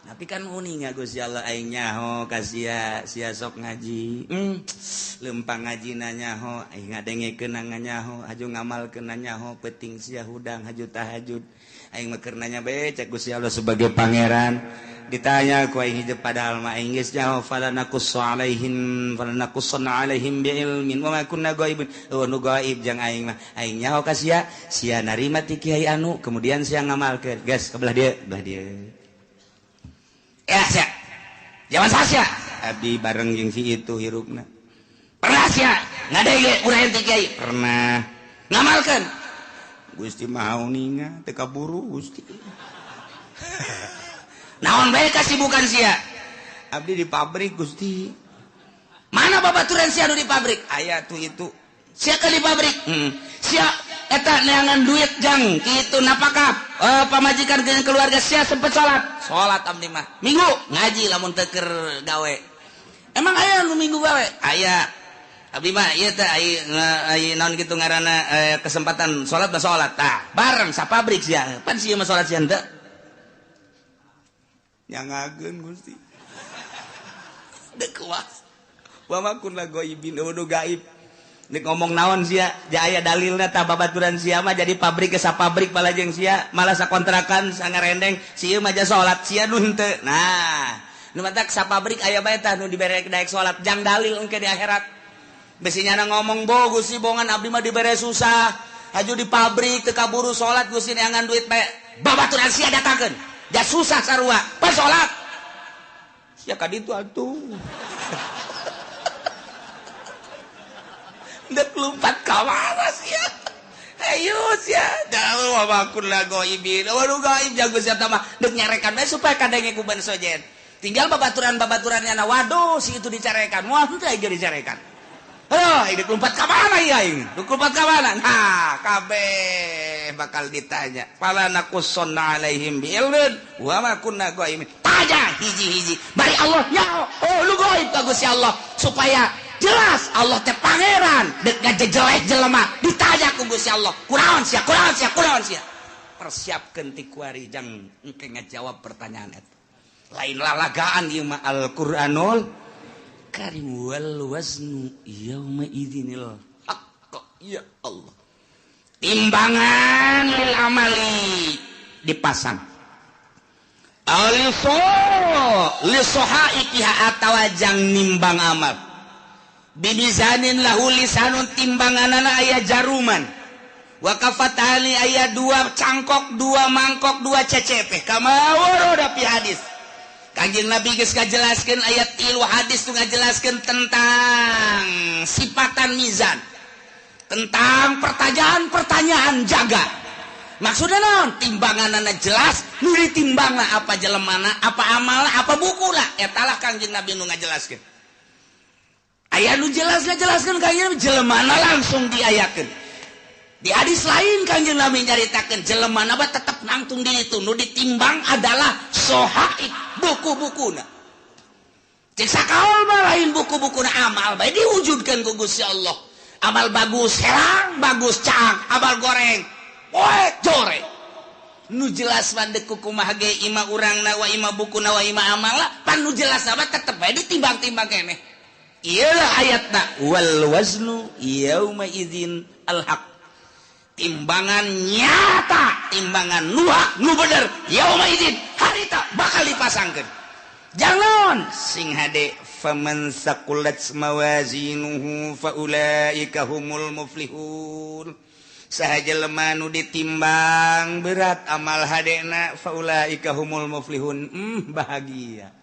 Tapi kan uninga Gusti Allah aing nyaho ka sia, sia sok ngaji. Lempang ngajina nyaho, aing ngadengekeun nyaho, haju ngamalkeun nyaho, peting sia hudang haju tahajud. Aing mah keur nanya bae cek Gusti Allah sebagai pangeran. Ditanya ku aing hijab padahal mah aing geus nyaho fala naqussu alaihim fala naqussanna alaihim bi ilmin wa ma kunna ghaibin. Oh nu gaib jang aing mah. Aing nyaho ka sia, sia narima ti kiai anu, kemudian sia ngamalkeun. Geus ka belah dieu, belah dieu. Ya sia. Zaman sia. Abdi bareng jeung si itu hirupna. Pernah sia ngadenge urang ti kiai? Pernah. Ngamalkeun. Gusti Maha uninga teu kaburu Gusti. Naon bae kasibukan sia? Abdi di pabrik Gusti. Mana babaturan sia nu di pabrik? Aya tuh itu. Sia ke di pabrik? Sia eta neangan duit jang kitu napakah pamajikan jeung keluarga sia sempet salat. Salat abdi mah. Minggu ngaji lamun teu keur gawe. Emang aya nu minggu gawe? Aya. Abdi mah ieu teh ai naon kitu ngaranna kesempatan salat mah salat. Tah, bareng sapabrik sia. Pan sia mah salat sia henteu. Nyangageun Gusti. Deuk kuas. Wa ma kunna ghaibin nu gaib. Nek ngomong naon sia, aya dalilna tah babaturan sia mah jadi pabrik ke sapabrik balajeng sia, malah sakontrakan sangarendeng, sia mah salat sia nu henteu. Nah, nu matak sapabrik aya bae tah nu dibere daek salat jang dalil engke di akhirat. Besi nyana ngomong bo Gusti bongan abdi mah dibere susah, haju di pabrik teu kaburu salat Gusti neangan duit bae. Babaturan sia datangkeun. Ja susah sarua, pas salat. Sia ka ditu atuh. Dek lompat ka mana sia? Hayu sia. Jauh wa kunna ghaibin. Waduh gaib jago sia mah dek nyarekan bae supaya kadenge ku ban sojen. Tinggal babaturan-babaturannya na waduh si itu dicarekan. Wah henteu aing dicarekan. Aduh, dek lompat ka mana ieu aing? Dek lompat ka mana? Nah, kabeh bakal ditanya. Fala naqussanna alaihim bi ilmin wa ma kunna ghaibin. Tanya hiji-hiji. Bari Allah nyaho. Oh lu gaib ka Gusti Allah supaya jelas Allah teh pangeran dek ngajejeleh jelema ditanya ku Gusti Allah kunaon sia kunaon sia kunaon sia persiapkeun ti kuari jang engke ngajawab pertanyaan eta lain lalagaan ieu mah Al-Qur'anul Karim wal waznu yauma idzinil haqq. Ya Allah, timbangan lil amali dipasang aliso lisohaikiha atawa jang nimbang amal bimizanin lahu lisanun timbanganana aya jaruman wa kafatani aya dua cangkok dua mangkok dua cecepe kama warada fi hadis. Kanjeng Nabi geus ngajelaskeun ayat tilu hadis tu ngajelaskeun tentang sifatan mizan, tentang pertanyaan-pertanyaan jaga. Maksudna naon? Timbanganana jelas, nu ditimbangna apa jelemana, apa amalna, apa bukuna. Eta lah Kanjeng Nabi nu ngajelaskeun. Aya nu jelas ngajelaskeun kanjeng jelemana langsung diayakeun. Di hadis lain kanjeng Nabi nyaritakeun jelemana mah tetep nangtung di itu, nu ditimbang adalah sohaib buku-bukuna. Cek sakaol mah lain buku-bukuna amal bae diwujudkeun ku Gusti Allah. Amal bagus herang, bagus caang, amal goreng poek joreng. Nu jelas mah deuk kumaha ge ima urangna wa ima bukuna wa ima amalna, pan nu jelas mah tetep bae ditimbang-timbang keneh. Iyalah ayatna wal waznu yauma idzin al haq. Timbangan nyata, timbangan nu hak, nu bener, yauma idzin harita bakal dipasangkeun. Jangan sing hade faman saqulat mawazinuhu faulaika humul muflihun. Saha jelema nu ditimbang berat amal hadena faulaika humul muflihun. Bahagia.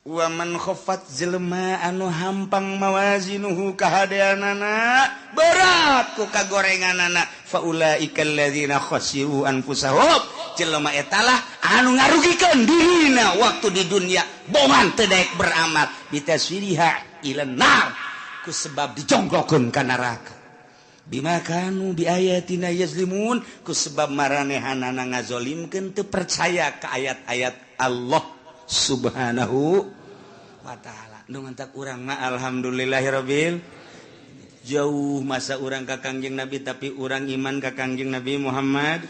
Wa man khaffat jelema anu hampang mawazinuhu kahadeanana berat ku kagorenganana faulaika alladzina khasiru anfusahum. Jelema eta lah anu ngarugikeun dirina waktu di dunia bongan teu daek beramal bitaswiriha ila nar ku sebab dijongklokeun ka neraka bima kanu biayatina yazlimun ku sebab maranehanana ngazolimkeun teu percaya ka ayat-ayat Allah Subhanahu wa ta'ala. Nu mantak urang mah alhamdulillahirabbil jauh masa urang ka Kangjeng Nabi tapi urang iman ka Kangjeng Nabi Muhammad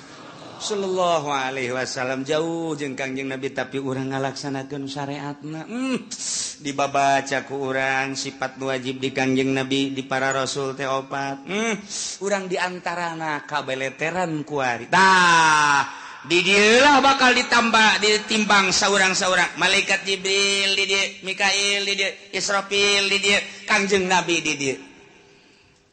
sallallahu alaihi wasallam jauh jeung Kangjeng Nabi tapi urang ngalaksanakeun syariatna. Dibabaca ku urang sifat wajib di Kangjeng Nabi di para rasul teh opat. Urang diantarana kabeleteran kuari. Tah, di dieu bakal ditambah ditimbang saurang-saurang malaikat Jibril di dieu, Mikail di dieu, Israfil di dieu, Kangjeng Nabi di dieu.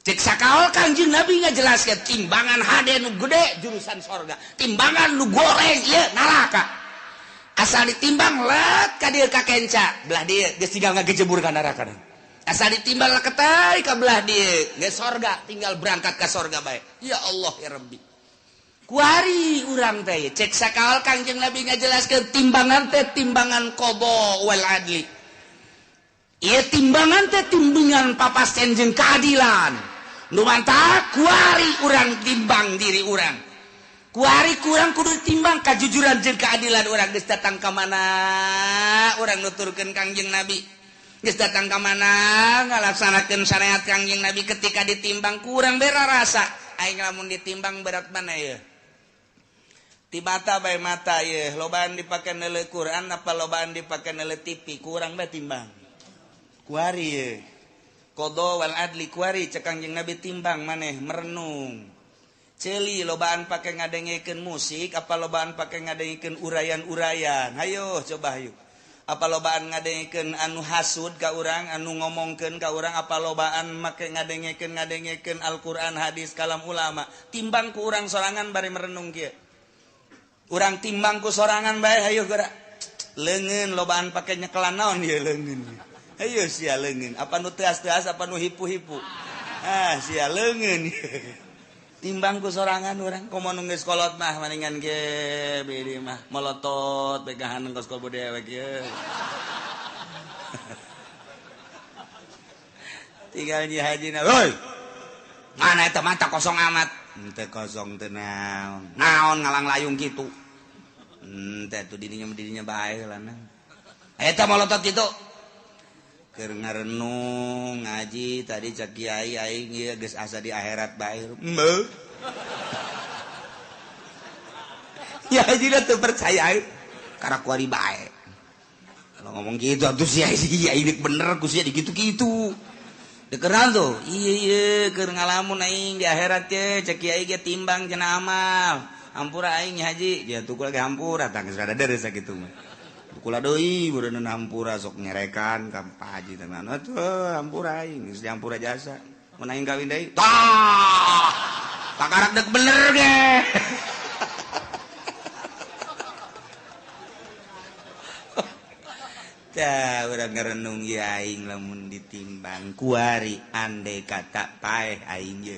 Cek sakaol Kangjeng Nabi ngajelaskeun timbangan hade nu gede jurusan sorga, timbangan nu goreng ieu neraka. Asal ditimbang let ka dieu ka kenca, belah dieu geus tinggal ngagejebur ka neraka. Asal ditimbang leketai ka belah dieu geus sorga, tinggal berangkat ka sorga bae. Ya Allah ya Rabbi. Kuari urang teh cek sakaol Kangjeng Nabi ngajelaskeun timbangan teh timbangan qada wal adli. Ieu timbangan teh timbangan papasten jeung keadilan. Nu mantap kuari urang timbang diri urang. Kuari kurang kudu timbang kajujuran jeung keadilan urang geus datang ka mana urang nuturkeun Kangjeng Nabi. Geus datang ka mana ngalaksanakeun syariat Kangjeng Nabi ketika ditimbang kurang bera rasa. Aing lamun ditimbang berat mana ieu? Ti mata bae mata ieu, lobaan dipake neuleuh Quran apa lobaan dipake neuleuh TV, kurang bae timbang. Kuari ieu. Qada wal adli kuari cek Kangjeng Nabi timbang maneh merenung. Ceuli lobaan pake ngadengekeun musik apa lobaan pake ngadengekeun urayan-urayan. Hayo coba hayu. Apa lobaan ngadengekeun anu hasud ka urang, anu ngomongkeun ka urang, apa lobaan make ngadengekeun Al-Qur'an, hadis, kalam ulama. Timbang ku urang sorangan bari merenung kieu. Urang timbang ku sorangan bae hayu geura. Leungeun lobaan pake nyekelan naon ieu leungeun. Ayo sia leungeun, apa nu teas-teas apa nu hipu-hipu. Ah sia leungeun. Timbang ku sorangan urang komo nu geus kolot mah maningan ge beureum mah molotot begahan kos kobo dewek ieu. Tinggal nyi hajina, "Hoi. Mana eta mata kosong amat?" Henteu kosong teu naon. Naon ngalang layung kitu. Henteu atuh dirinya bae lah. Eta molotot kitu. Keur ngarenung ngaji tadi cak kiai aing ieu geus asa di akhirat bae. Heuh. Ya haji teu percaya aing. Karak kuari bae. Kalau ngomong gitu atuh sia sia ini bener ku sia digitu-gitu. Dikeran tuh. Iya iya keur ngalamun aing di akhirat ye cak kiai ge timbang cenah amal. Hampura aing haji. Ya tuh lagi hampura tah geus rada deres sakitu mah. Kula deui beureun hampura sok nyerekan ka Pak Haji tenan atuh hampura aing geus dihampura jasa mun aing kawin deui tah takarak deuk bener ge. Tah urang ngarenung ye aing lamun ditimbang kuari andai kata paeh aing ye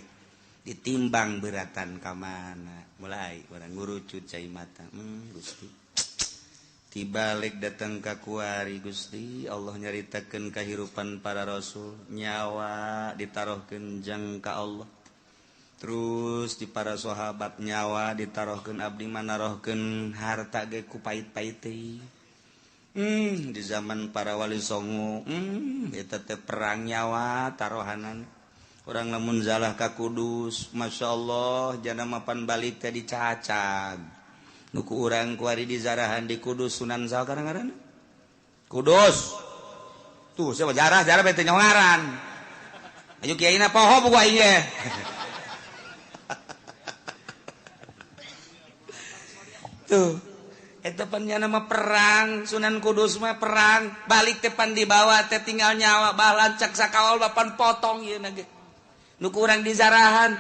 ditimbang beratan ka mana mulai urang ngurucut cai mata. Gusti dibalik datang ka kuari Gusti Allah nyaritakeun kahirupan para rasul nyawa ditaruhkeun jang ka Allah terus di para sahabat nyawa ditaruhkeun abdi manarohkeun harta ge ku pait-pait teh. Di zaman para wali songo eta teh perang nyawa taruhanan urang lamun zalah ka Kudus masyaallah jana mapan balik teh dicacag nuku urang kuari di zarahan di Kudus Sunan saha ngaranna Kudus tuh siapa jarah bete nyongaran ayo kiaina poho buku aing ge. Tuh eta pan nya nama perang Sunan Kudus mah perang balik teh pan dibawa teh tinggal nyawa balancak sakaol bapan potong ieu na ge nuku urang di zarahan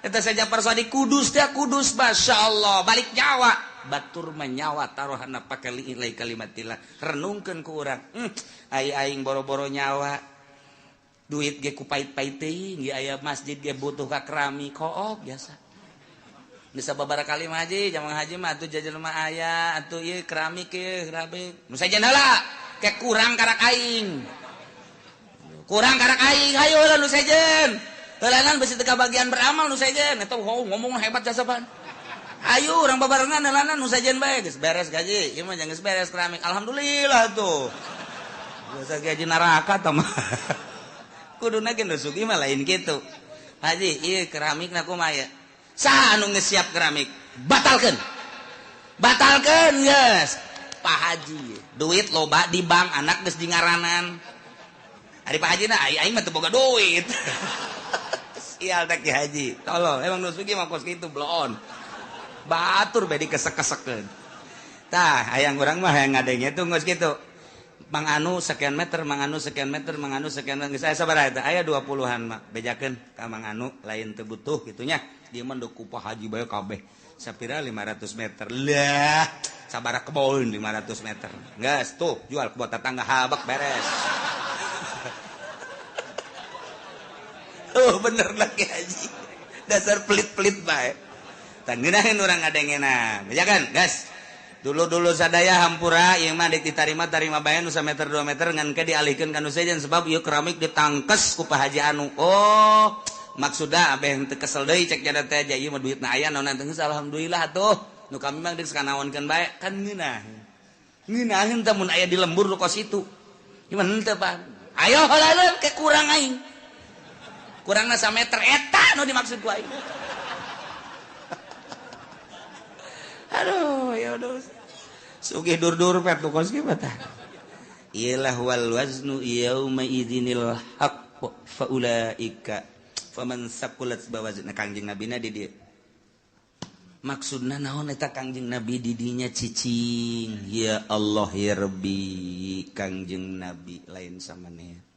eta saja persodi Kudus teh Kudus masyaallah balik nyawa batur menyawa taruhana pake liilai kalimatillah renungkeun ku urang. Ai aing boro-boro nyawa duit ge ku pait-pait teuing ge aya masjid ge butuh ka keramik kook biasa bisa babara kali mah haji jamang haji mah atuh jajan mah aya atuh ieu keramik ieu keramik nu sajen heula ke kurang karak aing hayu heula nu sejen heulanan besi teu kabagian beramal nu sejen eta ngomong hebat jasa pan. Ayo urang babarengan heulana nu sajen bae geus beres gaji. Ieu mah geus beres keramik. Alhamdulillah tuh. Biasa gaji neraka tah mah. Kuduna ge nu sugih mah lain kitu. Haji, ieu keramikna kumaha ya? Saha anu geus siap keramik? Batalkeun. Batalkeun geus. Pak Haji, duit loba di bank, anak geus di ngaranan. Ari Pak Haji na aing mah teu boga duit. Sial tak Ki Haji. Tolong, emang nu sugih mah kos kitu bloon. Batur bae dikesek-kesekeun. Tah, hayang urang mah hayang ngadenge tuh geus kitu. Mang anu sekian meter, mang anu sekian meter, mang anu sekian meter. Geus aya sabaraha eta? Aya 20-an mah. Bejakeun ka mang anu lain teu butuh kitu nya. Dia mah ku Pak Haji bae kabeh. Sapira 500 meter. Lah, sabaraha kebon 500 meter. Geus tuh jual kebon tetangga habek beres. Oh bener lah Ki Haji. Dasar pelit-pelit bae. Tah ngeunaheun urang ngadengena. Bejakeun, geus. Dulu-dulu sadaya hampura ieu mah ditarima tarima bae nu sameter 2 meter ngan ke dialihkeun ka nu sejen sebab ieu keramik ditangkes ku Pak Haji anu. Oh, maksudna abeh teu kesel deui cek jada teh aja ieu mah duitna aya naon teh geus alhamdulillah atuh. Nu kami mah geus kanaonkeun bae kan ngeunah. Ngeunaheun teh mun aya di lembur nu kos itu. Gimana henteu Pak? Ayo heula ke kurang aing. Kurangna sameter eta nu dimaksud ku aing. Aduh, ya udah. Sugih dur-dur pet nu kos kieu tah. Iyalah wal waznu yauma idzinil haqq fa ulaika faman saqulat bawazna Kangjeng Nabina di dieu. Maksudna naon eta Kangjeng Nabi di dinya cicing. Ya Allah ya Rabbi, Kangjeng Nabi lain samaneh.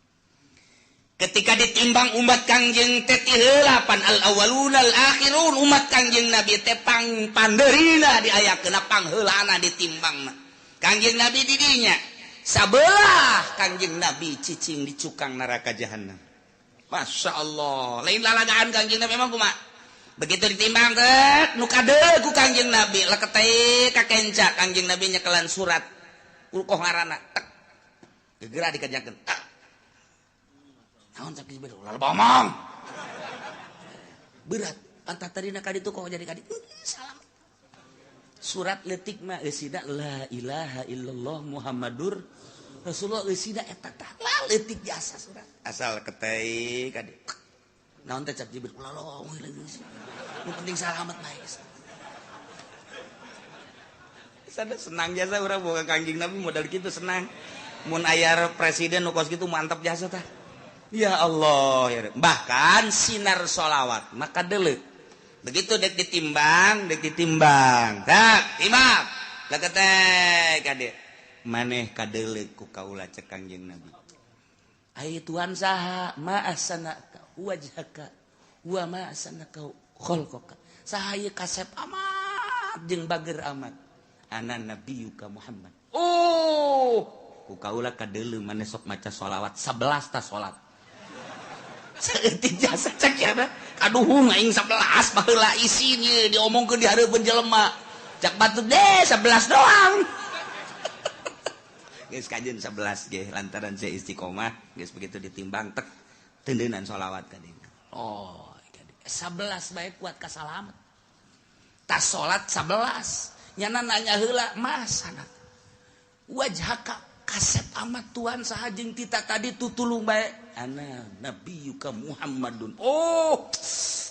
Ketika ditimbang umat Kangjeng teh ti heula pan al awwaluna al akhirun umat Kangjeng Nabi teh pang pandeurina diayakeun pangheulana ditimbangna. Kangjeng Nabi di dinya sabelah Kangjeng Nabi cicing di cukang neraka jahanam. Masya Allah, lain lalagaan Kangjeng Nabi emang kumaha? Begitu ditimbang teh nu kadeul ku Kangjeng Nabi leketeh ka kenca Kangjeng Nabi nyekelan surat ulkoh ngaranna tek gegera dikerjakeun tek. Naon cak bener ulah bomong. Berat, antah tadina ka ditu kok jadi ka ditu. Salam. Surat leutik mah eusina la ilaha illallah Muhammadur Rasulullah eusina eta tah la leutik jasa surat. Asal ketei ka ditu. Naon teh cak Jibril ulah lomong lagi. Nu penting salamet bae. Sada senang jasa urang boga Kangjeng Nabi modal kitu senang. Mun aya presiden nu kos kitu mantap jasa tah. Ya Allah, ya. Bahkan sinar sholawat maka deuleu. Begitu dek ditimbang, tak timbang. Leketek kade. Maneh kadeuleu ku kaula cek Kangjeng Nabi. Ai Tuhan saha ma ahsanaka wajhaka wa ma ahsanaka khalqaka. Saha ieu kasep amat jeung bager amat. Ana nabiyuka Muhammad. Oh, ku kaula kadeuleu maneh sok maca sholawat 11 ta salat. Saeutik jasa cek ya kaduhung aing 11 baheula isin ye diomongkeun di hareupeun jelema. Cak batur deh 11 doang. Geus kajeun 11 ge lantaran saya istiqomah geus begitu ditimbang tek tendeunan sholawat ka dieu. Oh, 11 bae kuat ka salamet. Tas salat 11 nyana nanya heula mas sanak. Wajhaka kasep amat Tuhan saha jeung tita tadi tutulung bae. Ana nabiyuka Muhammadun. Oh,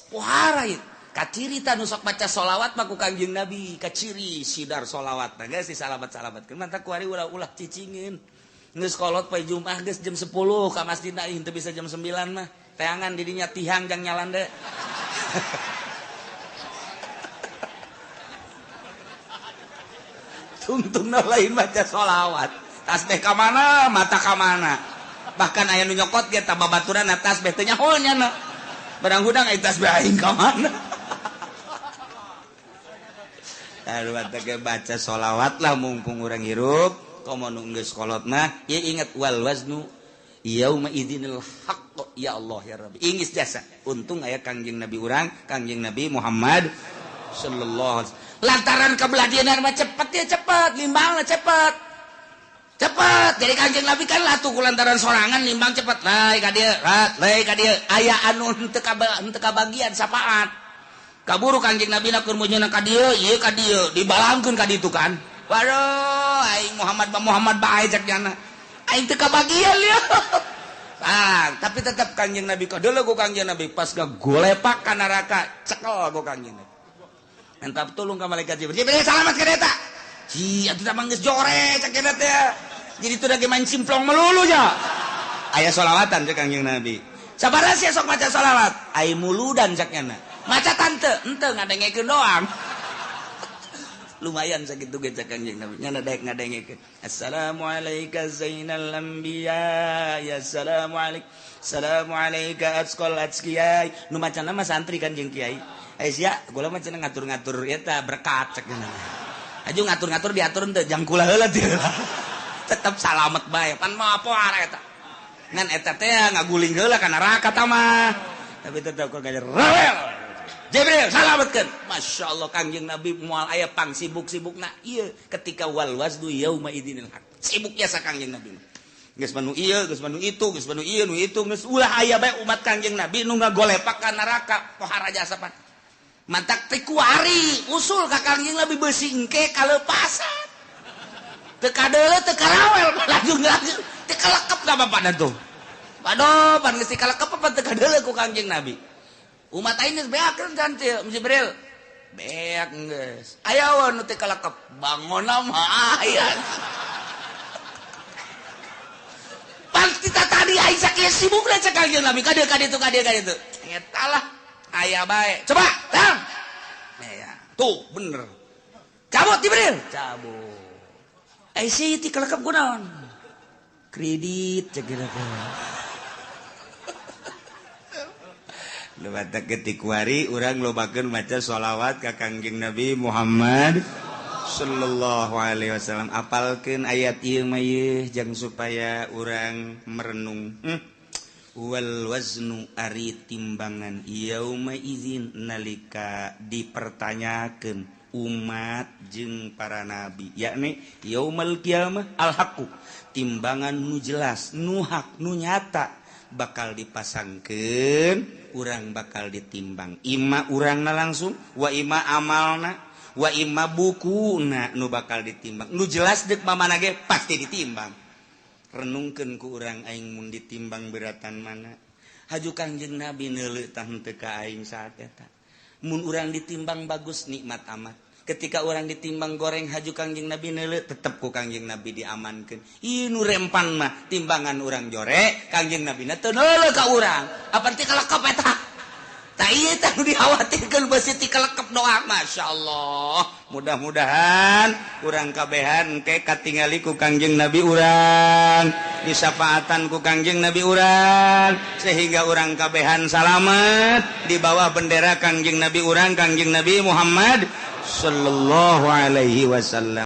pohara ieu. Kaciri ta nu sok maca sholawat mah ku Kangjeng Nabi, kaciri sidar sholawat. Nah geus disalamat-salamatkeun mantap ku ari ulah-ulah cicingin. Geus kolot poe Jumat geus jam 10 ka masjid aing teu bisa jam 9 mah. Teangan di dinya tihang jang nyalande. Tungtungna lain maca sholawat. Tasbih ka mana, mata ka mana. Bahkan aya nu nyokot ge ta babaturan tasbih teh nyaho nya. Barang hudang aya tasbih aing ka mana. Aduh teh baca sholawat lah mumpung urang hirup, komo nu geus kolot mah ieu inget wal waznu yauma idzinil haqq ya Allah ya Rabbi. Ingis jasa. Untung aya Kangjeng Nabi urang, Kangjeng Nabi Muhammad sallallahu alaihi wasallam. Lantaran kebelah dieuna mah cepet ya cepet, limbangna cepet. Cepet. Jadi Kangjeng Nabi kan latuh ku lantaran sorangan limbang cepet. Lai ka dieu, rat, lai ka dieu. Aya anu henteu kabagian sapaat. Kaburu Kangjeng Nabi na keur meunyeuna ka dieu, ieu ka dieu, dibalangkeun ka ditu kan. Waduh, aing Muhammad ba Muhammad bae cek nyana. Aing teu kabagian ieu. Ah, tapi tetap Kangjeng Nabi kadeuleu ku Kangjeng Nabi pas gagolepak ka neraka, cekel ku Kangjeng Nabi. Minta tolong ka malaikat Jibril. Jibril salamat ka eta. Ci, atuh da mah geus jore cek eta teh. Jadi itu lagi main simplong melulu ya. Aya sholawatan cek Kangjeng Nabi. Sabaraha sia sok maca sholawat? Ai muludan cek nyana. Maca tante, henteu ngadengekeun doang. Lumayan sakitu ge cek Kangjeng Nabi. Nyana daek ngadengekeun. Assalamualaika zainal anbiya, ya assalamualaik. Assalamualaika atqal atqiyai. Nu macana mah santri kan jeung kiai. Ai sia, gula mah cenah ngatur-ngatur eta berkat cek nyana. Aju ngatur-ngatur diatur henteu jang kula heula teu. Tetep salamet bae pan mah poar eta. Ngan eta teh ngaguling heula ka neraka ta mah. Tapi tetep kok gajer rawel. Jibril salametkeun. Masya Allah Kangjeng Nabi moal aya pang sibuk-sibukna ieu ketika wal waznu yauma idzinil haq. Sibuk biasa Kangjeng Nabi. Geus manu ieu, geus manu itu, geus manu ieu nu itu, geus ulah aya bae umat Kangjeng Nabi nu ngagolepak ka neraka pohara jasa pan. Mantak teh kuari usul ka Kangjeng Nabi beusi engke kalepasan. Teu kadeuleu teu karawel laju-laju teu kalekep ka bapana tuh. Waduh, pan geus teu kalekep apa teu kadeuleu ku Kangjeng Nabi. Umat aing geus beakeun kan teu Jibril. Beak geus. Aya we nu teu kalekep, bangonna mah aya. Pan kita tadi aing sakieu sibukna cek Kangjeng Nabi ka dieu ka ditu ka dieu ka ditu. Eta lah aya bae. Coba, tang. Ya, tuh bener. Cabut Jibril, cabut. Eh si ti kalekep kunaon? Kredit cek gitu. Lumatak ketikuari urang lobakeun maca sholawat ka Kangjeng Nabi Muhammad sallallahu alaihi wasallam. Apalkeun ayat ieu mah ieu jang supaya urang merenung. Wal waznu ari timbangan yauma idzin nalika dipertanyakeun umat jeung para nabi, yakni yaumal qiyamah al haqqu, timbangan nu jelas, nu hak, nu nyata bakal dipasangkeun, urang bakal ditimbang. Ima urangna langsung, wa ima amalna, wa ima bukuna nu bakal ditimbang. Nu jelas deuk mamana ge pasti ditimbang. Renungkeun ku urang aing mun ditimbang beratan mana. Haju Kangjeng Nabi neuleuh tah henteu ka aing saat eta. Mun urang ditimbang bagus nikmat amat. Ketika orang ditimbang goreng haju Kangjeng Nabi neuleuh tetep ku Kangjeng Nabi diamankeun. Ieu nu rempan mah timbangan urang jore, Kangjeng Nabi na teu neuleuh ka urang. Apa teh kalekep eta? Tah ieu teh nu dikhawatirkeun beusi ti kalekep doang. Masyaallah. Mudah-mudahan urang kabehan engke katingali ku Kangjeng Nabi urang, disafaatan ku Kangjeng Nabi urang, sehingga urang kabehan salamet di bawah bendera Kangjeng Nabi urang, Kangjeng Nabi Muhammad sallallahu alaihi wasallam.